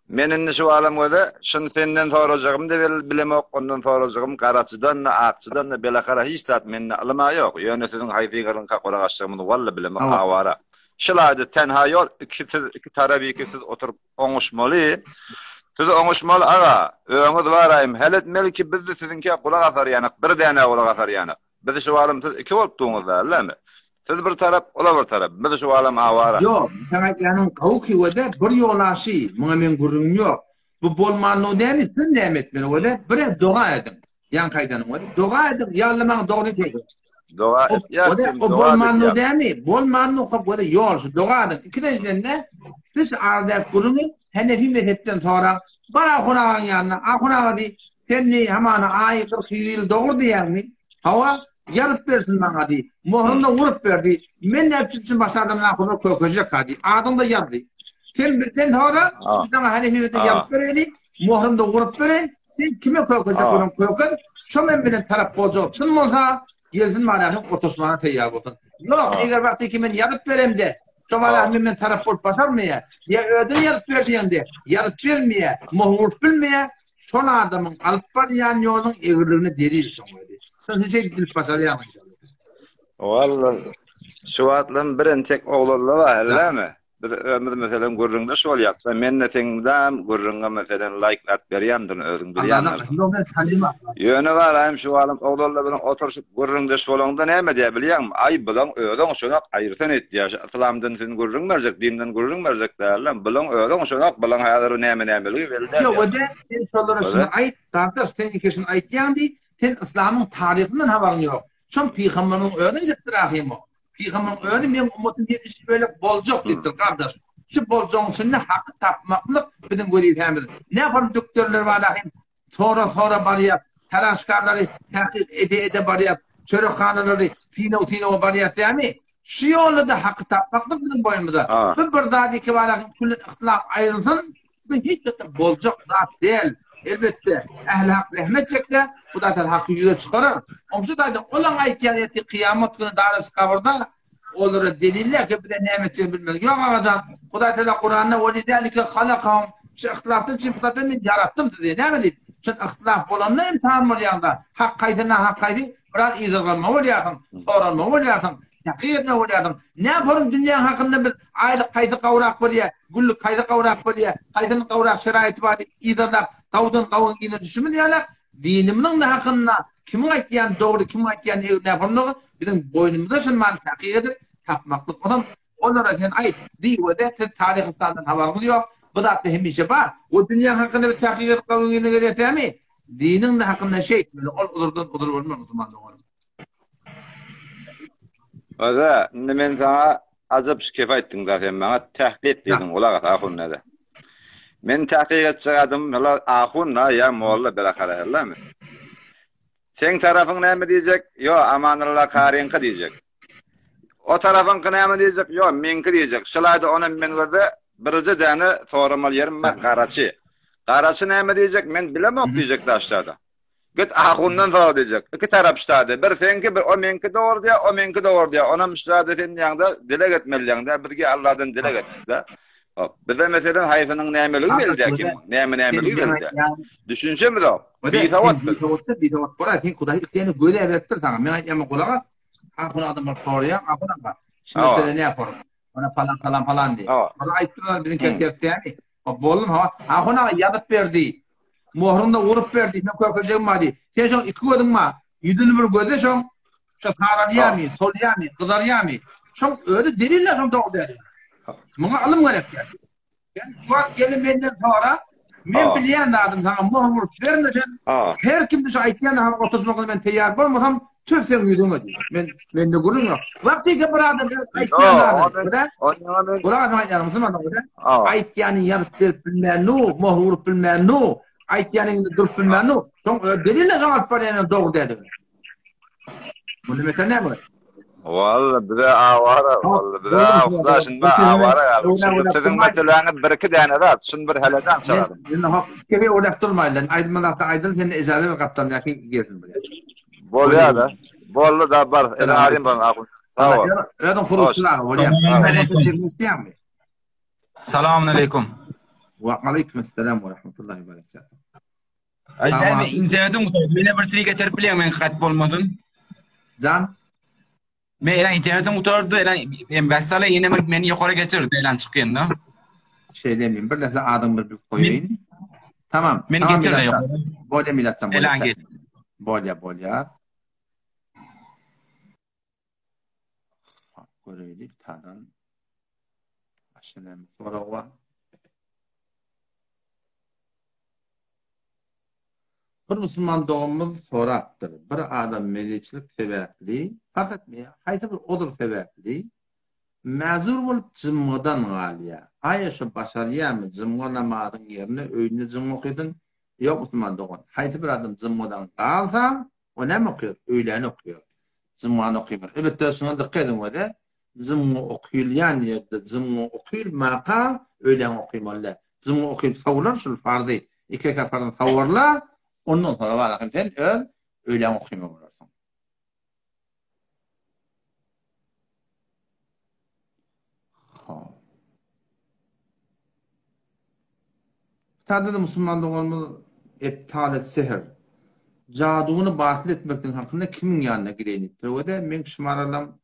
Men indi şu balam göze, şuny senden sorajagym-da bilemok, ondan sorajagym garaçydan-da, akçydan-da belakara hiç zat mende ylym-a ýok. Ýöne siziň haýsyňyzyňka gulak asjagymyzy walla bilemok, awara. Şylaýda tenha ýol, iki siz, iki tarabiki siz oturyp oňuşmaly. Siz oňuşmaly aga, öňüňiz baraýym, hälet melki biz-de siziňkä gulak asar ýanak, bir dänä gulak asar ýanak. Biz şu balam siz iki bolup duňyz dälmi? Siz bir tarap, ola bir tarap. Biz şu balam awara. Ýok, seň aýtýanyň gowy kiwede bir ýola şy, muňa meň gürrüňim ýok. Bu bolmanlygy dämi, siz näme etmeli wede, bir-ä doga ediň. Ýaňky aýdanyň wede, doga ediň, ýa Alla maňa dogry kömek. Doga etýäs, Wede, o bolmanlygy dämi, bolmanlygy hop wede ýol şu, doga ediň. Ikinjiden-de, siz şu aradaky gürrüňi Henefi mezhepden soraň. Bar ahun agaň ýanyna, ahun aga diý, Sen diý, hamana aýy 41 ýyl dogry diýýäňmi? Hawa, ýazyp bersin maňa diý. Mohruny-da urup ber diý. Men nädip çypsyn başga adamdan ahunlar kökejek-ha diý. Adyňy-da ýaz diý. Sen bizden sora, biz saňa Hanefi-de ýazyp bereýli, mohruny-da urup bereýin. Sen kime kökejek bolsaň kökez, şo men bilen tarap boljak çyn bolsa, gelsin manasyň oturyşmaga taýýar bolsun. Ýok, eger wagty ki men ýazyp beremde, şo bala men men tarap bolup başarmaýar. Ýa özüne ýazyp ber diýeňde, ýazyp bermeýär, mohur urup bilmeýär, Şol adamyň alyp barýan ýoluň egriligine delil şoň özi. Şony sen şeýdip bilip başarýaň inşallah. Walla şu wagtlam bir entek oglanlar bar hällämi? Biz özümiz meselem gürrüňdeş bolýas. Men-de seň mydam gürrüňe meselem laýk zat berýändirin özüň bilýändir. Ýöne baraýym şu wagtlam oglanlar bilen oturyşyp gürrüňdeş bolaňda näme diýýär bilýäňmi? Aý bulaň özi oňşanok aýyrsan etýär. Şu yslamdan sen gürrüň berjek, dinden gürrüň berjek dälem. Bulaň özi oňşanok, bulaň häzir näme-nämeligi belli däl. Ýok, öde, sen şolara şuny aýt, gardaş, sen iki şuny aýtýaň diý, sen yslamyň taryhyndan habaryň ýok. Şol pygamberiň özi aýdypdyr ahymy. Pygamberiň özi meň ummatym 70 bölek boljak diýipdir, gardaş. Şu boljagyň içinde haky tapmaklyk biziň wezipämiz. Nähili dükderler bar ahym, Sora-sora barýas, taraşkarlary tahkyk ede-ede barýas, çörekhanalary synaw-synawa barýas dämi? Şu ýolda-da haky tapmaklyk biziň boýnumyza. Bu bir zat ikibarasyň külli yhtylaf aýrylsyn, bu hiç wagtda boljak zat däl. Elbetde, ähli hak rehmet çekse, Hudaý Tagala haky ýüze çykarar. Oňşy taýdan olaň aýtýan ertir kyýamat güni darasy gabyrda Olara deliller ki bize näme etjegini bilmez. Ýok agajan, Hudaý Teala Kuranda we lizalike halakahum şu ihtilafdan üçin Hudaý Teala men ýaratdym sizi. Näme diýip? Şol ihtilaf bolanda imtihan bolýanda, hak haýsy, nahak haýsy, biraz yzarlanma bolýarsyň, soralma bolýarsyň, tahkyk etme bolýarsyň. Näme dünýäň hakynda biz aýlyk haýsy gowrak bolýar, günlük haýsy gowrak bolýar, haýsynyň gowrak şeraýaty bar diýip yzarlap, gawdan gawuň yzyna düşümiz ýalak, Dinimiziň hakynda kimiň aýtýany dogry, kimiň aýtýany egri nähonlygy biziň boýnumyzda şol many takyk edip tapmaklyk. Onam olara sen aýt, diý we de siz taryh yslamdan habaryňyz ýok, bu zatda hemişe bar. We dünýäň hakynda bir takyk edip gawyňyny gezersämi? Diniň hakynda şeýtmeli, ol uzurdan uzur bolmaz musulman doganym. Öze, indi men saňa ajap şu kep aýtdyň da sen maňa tählit diýdiň, gulak as ahun nere. Men takyk etjek adamym hela ahun da ýa molla berakara hellami. Seň tarapyň näme diýjek? Ýo, Amanalla karyňky diýjek. O tarapyňky näme diýjek? Ýo, meňki diýjek. Şulaýda onam men gözde birje däne soramaly ýerim bar, garaçy. Garaçy näme diýjek? Men bilemok diýjek daşlarda. Git ahundan sora diýjek. Iki tarap ştady. Bir seňki, bir o meňki dogry diýýär, o meňki dogry diýýär. Onam ştady sen diýýäňde dileg etmeli diýýäňde, bizge Alladan dileg etdik-de. Hop, bize meselen haýsynyň nämeligi belli däl kim, näme nämeligi belli däl. Düşünjemiz ýok. Bisawat. Bisawatda bisawat bolar. Sen Hudaý isleýäni göz beripdir saňa. Men aýtýan gulak as. Ahun adamlar soraýar, ahun aga. Şu mesele ne ýapar? Ona palan palan palan diýip. Olar aýtdylar biziň ters dämi? Boldum ha. Ahun aga ýazyp berdi. Mohruny da urup berdi. Men kökejegim bar diýip. Sen şoň iki gözüň bar. Ýüzüni bir gözle şoň. Şo saralýarmy, solýarmy, gyzarýarmy? Şoň özi deliller şoň dogry däl. Muňa ylym gerek ýa. Sen şu wagt gelin menden sora, men bilýän zadym saňa mohr urup bermesem, her kimde şu aýtýan zady oturşmagyna men teýýar bolmasam, töp seň ýüzüňe diýip. Men mende gürrüň ýok. Wagtyka bir adam öz aýtýan zadyny, Gulak asyň aýtýanymy musulman dogan, aýtýanyny ýazyp berip bilmän nu, mohr urup bilmän nu, aýtýanyňda durup bilmän nu, şoň delille şoň alyp barýanyň dogry däldigini. Muny metel näme bu? Walla bize awara, walla bize awda şunda awara galdyk. Şunda siziň meseläňiz bir iki däne zat, şun bir heledan çykaryn. Indi hop, kebe oýlap durmaýyn. Aýdym zatda aýdyn, sen ejaza ber gapdaldaky gelsin buraya. Bolýar da. Boldy da bar. Ene arym bar ahun. Sag bol. Özüň hurukçy aga bolýar. Salam aleyküm. Wa aleyküm assalam we rahmetullahi we berekatuh. Aýdämi internetim gutardy. Mene bir tri getirip bilýäň men gat bolmasyn. Jan. Men elen internetim gutardy. Elen men bäsala ýene bir meni ýokary getir. Elen çykýan da. Şeýle men bir näse adyň bir bilip goýaýyn. Tamam. Men getir de ýokary. Bolýa Milatjan bolýa. Elen get. Bolýa bolýa. Göreýlik tadan. Başga näme sorag bar? Bir musulman doganymyz sorapdyr. Bir adam meliçilik sebäpli, parh etmeýär, haýsy bir ozur sebäpli mäzur bolup jymgydan galýar. Aýa şo başarýarmy jymga namazyň ýerine öýünde jymga okydyn? Ýok musulman dogan. Haýsy bir adam jymgadan galsa, o näme okaýar? Öýläni okaýar. Jymgany okaýmar. Elbetde şuňa dykgat ediň wede, Jymgy okylýan ýerde jymgy okylmaka öýläň okymaly däl. Jymgy okyp sowular şul farzy. Iki rekat farzyny sowarlar, ondan soňra barahym sen öz öýläň okyma bolarsyň. Hop. Kitabda-da musulman doganymyz Ebtale sehr, jaduny batyl etmekligiň hakynda kimiň ýanyna gideýin diýipdir we-de meň şumaralam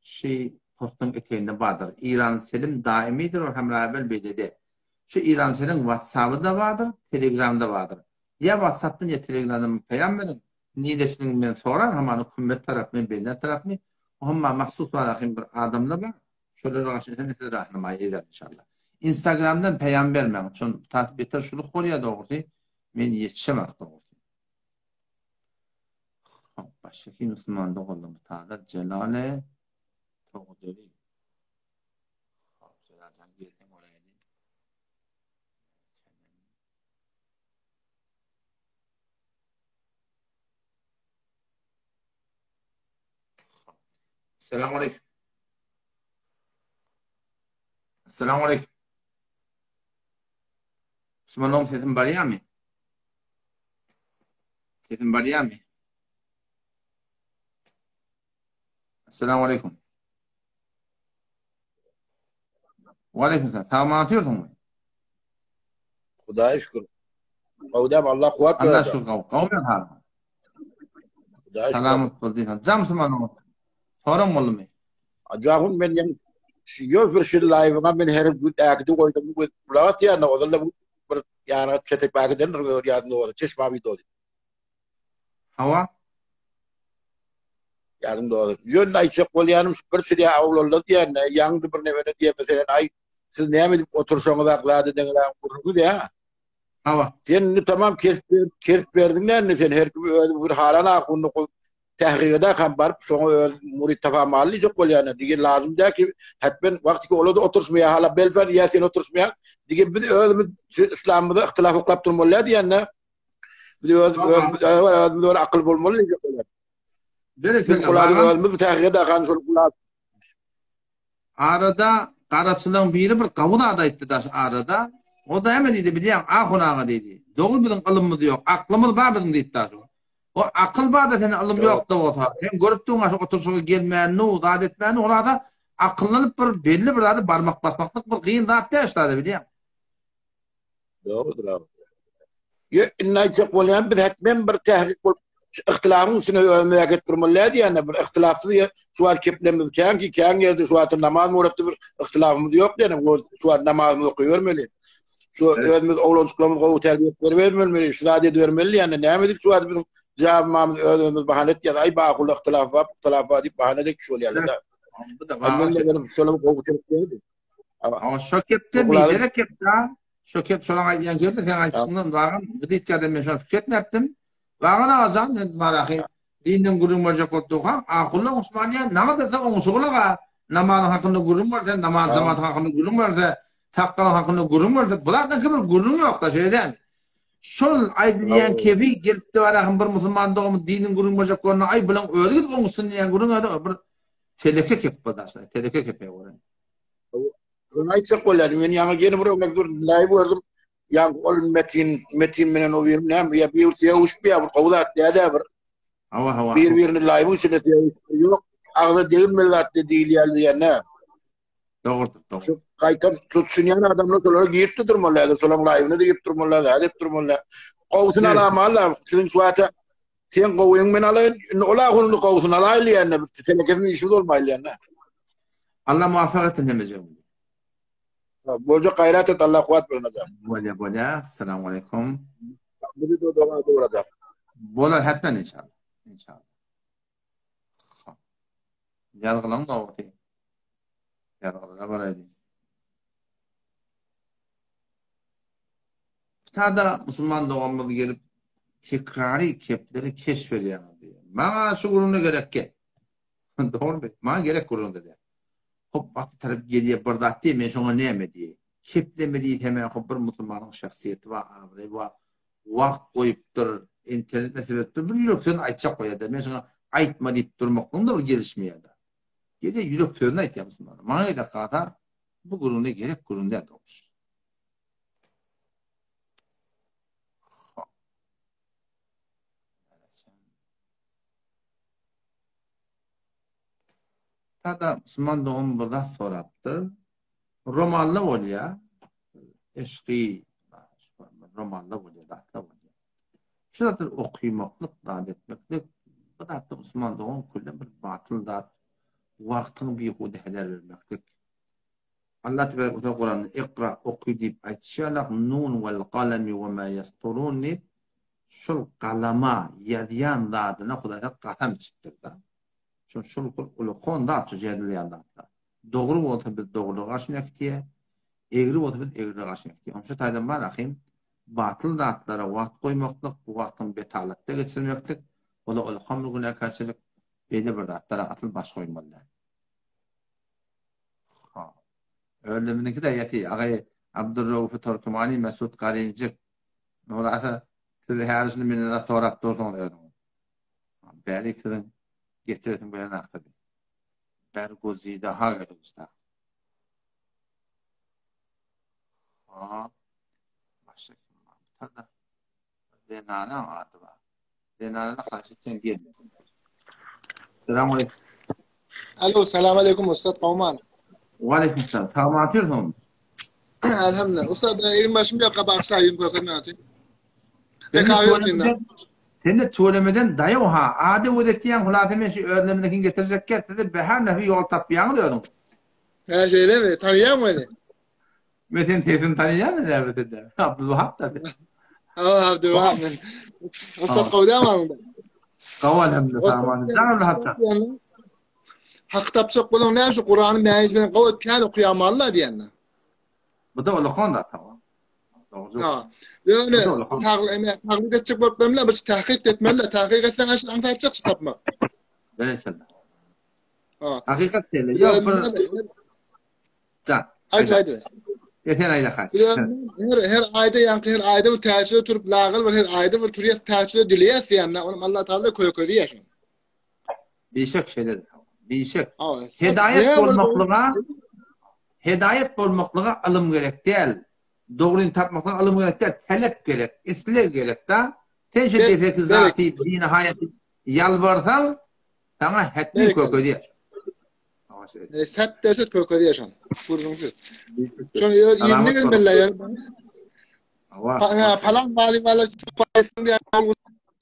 Şi postuň eteginde bardyr. Iran Selim daimidir ol Hemraýbel beýlede. Şu Iran Seliň WhatsAppy-da bardyr, Telegramda bardyr. Ýa WhatsAppdan ýa Telegramdan maňa peýam beriň. Niresiniň men soran hamana kümmet tarapmy, bender tarapmy, o hamma mahsus barahym bir adamlar bar. Şolara garşy etsem men sizi rahnamaý ederin inşallah. Instagramdan peýam bermäň. Şon tas beter şuluk bolýar dogrusy. Men ýetişemak dogrusy. Hop, başga kim musulman doganlar bu taýda Jelale Togdeli. Hop, Jelaljan gelseň bolaydy. Selamun aleyküm. Selamun aleyküm. Musulman sesim barýarmy? Sesim barýarmy? Assalamu aleykum. Wa aleykum selam. Sag man otyrsyňmy? Hudaýa şükür. Gowdam Allah kuwwat bersin. Allah şükür gaw. Gaw men halyň. Hudaýa şükür. Salamat bol diýsen. Jam musulman oňat. Soraň boldumy? Jahun men ýa şu ýör bir şu live-yňa men her gün äkidi goýdum. Bu gulak asýan ozal bir ýanyňa çetek äkidendir ýadyňda bolsa çeşme widosy. Hawa. Ýadyňda bolsa. Ýöne aýtjak bolýanym şu bir sürä awlaldy diýende, ýaňdy bir nebede diýen meselen aý siz näme edip oturşaňyz aklady deňiz gürrüňiz ýa. Hawa. Sen indi tamam kesip kesip berdiň dä indi sen her kim özi bir halan ahunyny goýup. Tähriýede hem baryp şoňa öz murid tapamaly diýjek bolýan. Dige lazym däl ki hetmen wagty ki ola-da oturyşmaýar hala belfer ýa sen oturyşmaýaň. Dige biz özümiz şu islamymyza yhtylaf oklap durmaly däl diýende biz öz özümiz özümiz bir akyl bolmaly diýjek bolýar. Biz Berekella. özümiz tähriýede han şol gulak Arada garaçylaň biri bir gawy zat aýtdy daş arada. O-da näme diýdi bilýäň, Ahun aga diýdi. Dogry biziň ylymymyz ýok, aklymyz bar biziň diýdi daş. O akyl bar-da sende ylym ýok-da bolsa. Sen görüp durň-a şu oturyşyga gelmänini, zat etmänini, ol zada akyllanyp bir belli bir zada barmak basmaklyk bir gyn zat däl şu zada bilýäň. Dogrudyr abi. Ýö, indi aýtjak bolýan biz hetmen bir tährik bolup şu yhtilabyň üstüne özümizi äkit durmaly däl diýende bir yhtilapsyz ýer şu wagt keplemimiz kän ki kän ýerde şu wagt namaz muratda bir yhtilafymyz ýok diýende şu wagt namazymyzy okaýbermeli. Şu özümiz oglanjyklarymyzy gowy terbiýe edip bermeli, şu zat edibermeli diýende näme edip şu wagt biziň jabymamyz öz-özümiz bahana etýär. Aý bahuly yhtilaf bar, yhtilaf bar diýip bahana edip bolýarlar da. Bu da Men de şolar gowy terbiýe Ama şo kepde biderek kepde şo kep şolaň aýdýan kepde sen aýtşyňdan bagan bu diýtgäde men şony pikir etmäpdim. Bagan agajan sen marahy dinden gürrüň berjek bolup durkaň ahulla oňuşman diýen naňa dese oňuşugulaga namazyň hakynda gürrüň berse namaz jematy hakynda gürrüň berse sakgalyň hakynda gürrüň berse bu zatdan bir gürrüň ýok-da şeýle dälmi? Şol aýdylýan kefi gelip-de barahym bir musulman dogumly diniň gürrüň berjek bolanda aý bulaň özi gidip oňuşsyn diýen gürrüň bir teleke kep bu daşda teleke kepe görä. Ony aýtjak bolýardym. Men ýaňy gene bir öňe dur live gördüm. Ýa ol Metin, Metin menen o bir näme ýa bir sögüşip ýa bir gowy zat däl bir. Hawa hawa. Bir birini live içinde sögüşip ýok. Agza degilmeli zat diýilýär diýende. Dogrudyr, dogry. Şu gaýtam şu düşünýän adamlar şolara girip de durmaly, häzir şolaryň live-ine de girip durmaly, zat edip durmaly. Gowusyny alamaly, siziň şu wagta sen gowyň men alaýyn, indi ol ahunyny gowusyny alaýly ýa-da telekesiniň işimiz bolmaýly ýa-da. Allah muvaffak etsin hemmejigimizi. Boljak gaýrat et Allah kuwwat bersin adam. Bolýa bolýa. Assalamu aleýkum. Bizi de doga dograda. Bolar hetmen inşallah. İnşallah. Ýazgylaň nobaty. Ýazgylara baraýly. Kitada musulman doganymyz gelip tekrary kepleri keşf edýäňiz diýýär. Maňa şu gürrüňde gerek gel. Dogrumy? Maňa gerek gürrüňde diýýär. Hop wagty tarap gelýär bir zat diýýär, men şoňa näme diýeýin? Kepleme diýsem hop bir musulmanyň şahsyýeti bar, abraýy bar. Wagt goýupdyr, internet meselesi bir ýürek sözüni aýtjak bolýar-da. Men şoňa aýtma diýip durmaklygym-da bir gelişmeýär-de. Gelýär ýürek sözüni aýtýar musulmana. Maňa gezek galsa bu gürrüňde gerek gürrüň däl dogrusu. Tada musulman dogan bir zat sorapdyr. Romanda bolýar. Eşki romanda bolýar, zatlar bolýar. Şu zatlary okymaklyk, zat etmeklik, bu zatda musulman dogan külden bir batyl zat, wagtyňy bihuda heder bermeklik. Allah tebarek we teala Kuranda Ikra oky diýip aýtşy ýalak Nun wal galami we ma ýasturun diýip şol galama ýazýan zadyna Hudaý taala kasam içipdir-da. Şol şol ulakon zat şu ýazylýan zatlar. Dogry bolsa biz dogrulyga garşy äkitýär, egri bolsa biz egrilige garşy äkitýär. Onuň şu taýdan bar ahym batyl zatlara wagt goýmaklyk, bu wagtyň betalatda geçirmeklik, ola ulakon bir günäkärçilik, beýle bir zatlara asyl baş goýmaly däl. Ha. Öldüminiňki-de ýeti. Agaý Abdurraufy Torkimani Mesut Garinjik. Nurata, siz her şuny menden zat sorap dursuňyz özüňiz. Bärik siziň getiresim gelen akdydy. Bergozida ha gelmişler. Ha. Başka kim var? Tada. Zenana ady bar. Zenana haýyş etseň gel. Selam aleyküm. Alo, selam aleyküm Ustad Gowman. Wa aleyküm selam. Sag otyrsyň? Elhamdülillah. Ustad, elim başym ýok, bagyşla ýüzüm görkezme üçin. Sen de tüwelemeden daýaw ha, ady göz etýäň, hulasa men şu özleminikin getirjek gel, siz de her nähili ýol tapýaňyz özüňiz. Hä, şeýlemi? Tanyýaňmy meni? Men senin sesini tanıyam näme sende? Abdülwahap da. Ha, Abdülwahap men. Ussat gowy dämi aňda? Gowy elhamdülillah. Saman. Abdülwahap da. Hak tapjak bolan näme şu Kurany mäýiz bilen gowy kän okuýamaly diýende. Bu da ulakon da tamam. Dogry. Ha. Ýöne tagly eme tagly etjek bolup bilemle bir tahkyk etmeli. Tahkyk etseň aşyr aňsatjak tapmak. Berekella. Ha. Hakykat şeýle. Ýok bir Jan. Aýt aýt. Esen aýda haý. Her her aýda ýaňky her aýda bir täçede turup lagyl bir her aýda bir turýas täçede dileýäs diýende onuň Allah Taala kökezýär şony. Bişek şeýledir. Bişek. Hedaýat bolmaklyga hedaýat bolmaklyga ylym gerek däl. Dogryny tapmaklyga ylym gerek däl, talep gerek, isleg gerek da. Sen şu defeki zaty binahaýat ýalbarsaň, saňa hetmi kökezýär. E, sat derse kökezýär şony. Gürrüňsiz. Şony öz ýerine gelmeli ýa. Hawa. Palan bali bala çykaýsyn diýen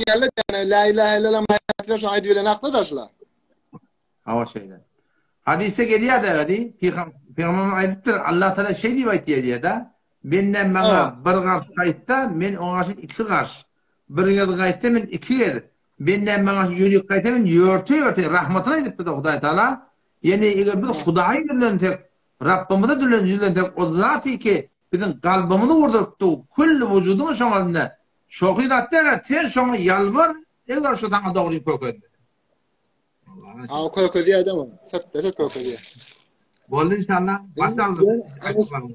ýerler ýa la ilaha illallah maýatlar şony aýdyp bilen akly da şular. Hawa şeýle. Hadise gelýär de hadi Pygamberimiz aýdypdyr, Allah Taala şeý diýip aýtýar diýýär-de. Bendem maňa bir garş gaýtsa, men oňa garşy iki garş. Bir gez gaýtsa, men iki gez. Bendem maňa ýörik gaýtsa, men ýörte-ýörte rahmatyny aýdypdyr-da Hudaý Taala. Ýani eger biz Hudaýa ýüzlensek, Rabbymyza ýüzlensek, o zat ki biziň kalbymyzy gurdurypdy, külli wujudymyz şoň elinde. Şohy zat däl, sen şoňa ýalbar, eger şo saňa dogry kökezmese. Ha kökezýär de bar. Sırt dese kökezýär. Boldy inşallah. Başa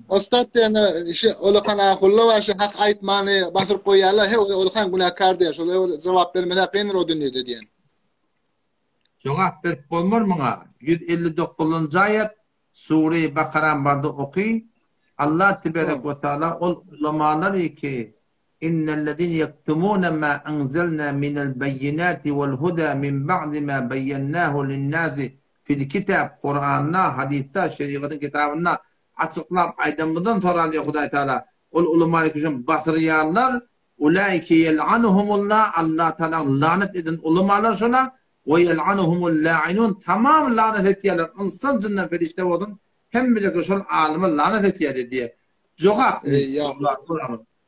Ostat diýende işi olakan ahulla var şu hak aýtmany basyryp goýýarlar. He olakan günäkär diýär. Şol jogap bermese kyndyr o dünýede diýen. Jogap berip bolmar muňa. 159-njy aýat Sure-i Bakara barda oky. Allah teberek we taala ol ulamalar ki Innellezine ýektumune ma enzelna minel beýinati wal huda min ba'di ma beýennahu linnasi fil kitab Kuranda, hadysda, şerigatyň kitabynda açyklap aýdanymyzdan soran diýýär Hudaý Taala. Ol ulamaly kişem basyrýanlar ulaike ýel'anuhumullah Allah Taalaň lanet eden ulamalar şola we ýel'anuhumul la'inun tamam lanet etýärler ynsan jyndan perişde bolsun hemmejekler şol alyma lanet etýär diýýär. Jogap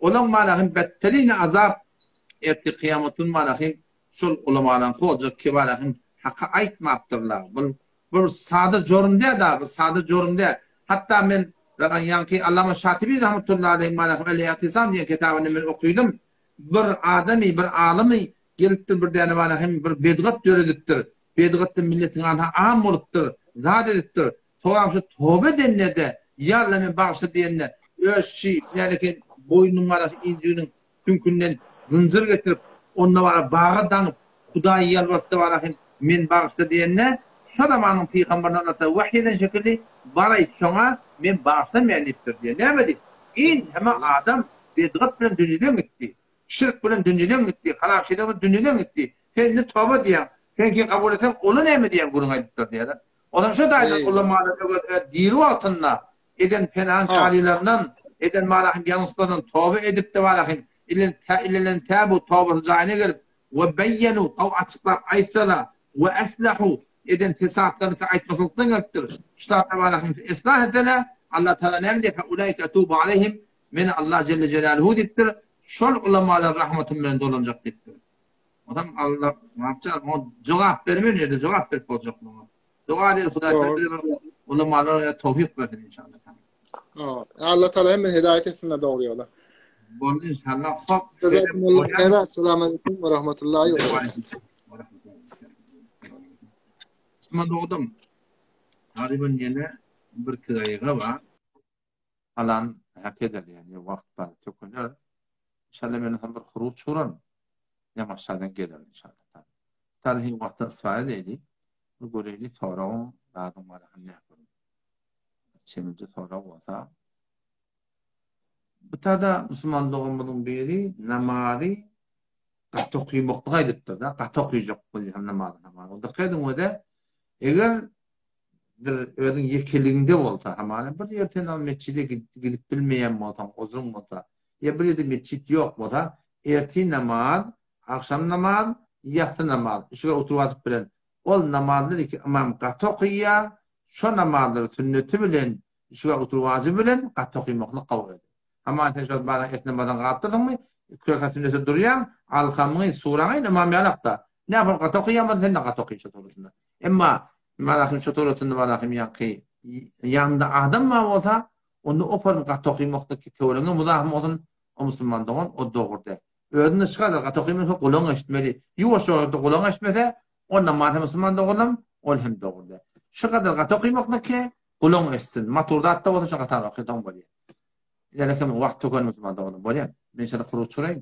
Olaň malahym betterin azap ertir kyýamatyn malahym şol ulamalaň hojak kibarahym haky aýtmapdyrlar. Bul bir sada jorum däl da bir sada jorum däl. Hatda men ýaňky Allama Şatibi rahmetullahi aleýh malahym El-I'tisam diýen kitabyny men okydym. Bir adamy bir alymy gelipdir bir däne malahym bir bedgat döredipdir. Bedgatda milletiň arasynda am bolupdyr, zat edipdir. Soňam şu toba edende-de, Ýa Alla meni bagyşla diýende, öz şi nädeken boýnunyň arasy injiginiň süňkünden zynjyr getirip, onda bara baga daňyp, Hudaýa ýalbarypda bara hem meni bagyşla diýende, şo zamanyň pygamberine Alla Tagala wahy eden şekilli, Bar aýt şoňa, men bagyşlamaýan diýipdir diýýär. Näme diýip? Ençeme adam bedgat bilen dünýeden gitdi. Şirk bilen dünýeden gitdi, haramçylyk bilen dünýeden gitdi. Sen indi toba diýýäň. Seňki kabul etseň, ola näme diýýäň gürrüň aýdypdyr diýýärler. Onam şo daýdan ulamalar öger öz diri wagtynda eden penaň karylaryndan, eden malahym ýalňyşlaryndan toba edip-de malahym ilel tä ilelen täbu tobasy jaýyna gelip we beýýenu gawy açyklap aýtsala we eslahu eden fesatlaryny aýtmaslykdan gelipdir. Şu zatlar malahym eslah etsele Allah Taala näme diýýär? Fe ulaika etubu aleýhim Men Allah jelle jelaluhu diýipdir. Şol ulamalar rahmatym bilen dolanjak diýipdir. Adam Allah nätjek? Oňa jogap bermen ýerde jogap berip boljak muňa. Doga edeli Hudaý Taala ulamalara towfik bersin inşallah. Ha, Allah Taala hemme hidaýet etsin dogry ýola. Boldy inşallah. Hop. Jazakumullah haýra. Assalamu alaykum we rahmetullahi we berekatuh. Osman dogdum. Taryban ýene bir iki daýyga bar. Alan hak eder ýani wagt bar tökener. Inşallah men hem bir huruç uran. Ýamaşadan geler inşallah. Taryhy wagtdan istifade edeýli. Bir göreýli soragyň zadyň bar ne. Çemilje sorag bolsa. Bu tada musulman doganymyzyň biri namazy gaty okymaklyk aýdypdyr da, gaty okyjak bolýar namazy namazy. Dikkat ediň öde, eger bir özüň ýekeligiňde bolsa, hamana bir ýerde sen metjide gidip bilmeýän bolsaň, ozruň bolsa, ýa bir ýerde metjit ýok bolsa, ertir namaz, agşam namaz, ýassy namaz, üçüge oturyp atyp bilen, ol namazlar ki ymam gaty okaýar, şo namazlary sünneti bilen, üçüge oturyp wajyby bilen gaty okamaklyk kabul edilir. Hamana sen şol baran ertir namazdan galyp dursuňmy, iki rekat sünnete durýaň, alkamyňy, suraňy ymam ýalakda. Näme gaty okaýan bolsa sen-de gaty okaý şo suratynda. Emma Malahym şo suratynda Malahym ýaňky ýanynda adam bar bolsa, onda o paryn gaty okymakda ki töweregiňe muzahym bolsun, o musulman dogan o dogry däl. Özünde çykarlar gaty okymasa gulagyň eşitmeli. Ýuwaş ýuwaşda gulagyň eşitmese, O namaz hem musulman doganlarym, ol hem dogry däl. Şu gadar gaty okymaklyk ki, gulagyň eşitsin. Maturdatda bolsa şu gatany okysaň bolýar. Ilereki wagt töken musulman doganlarym bolýar. Men şeýle huruç uraýyn.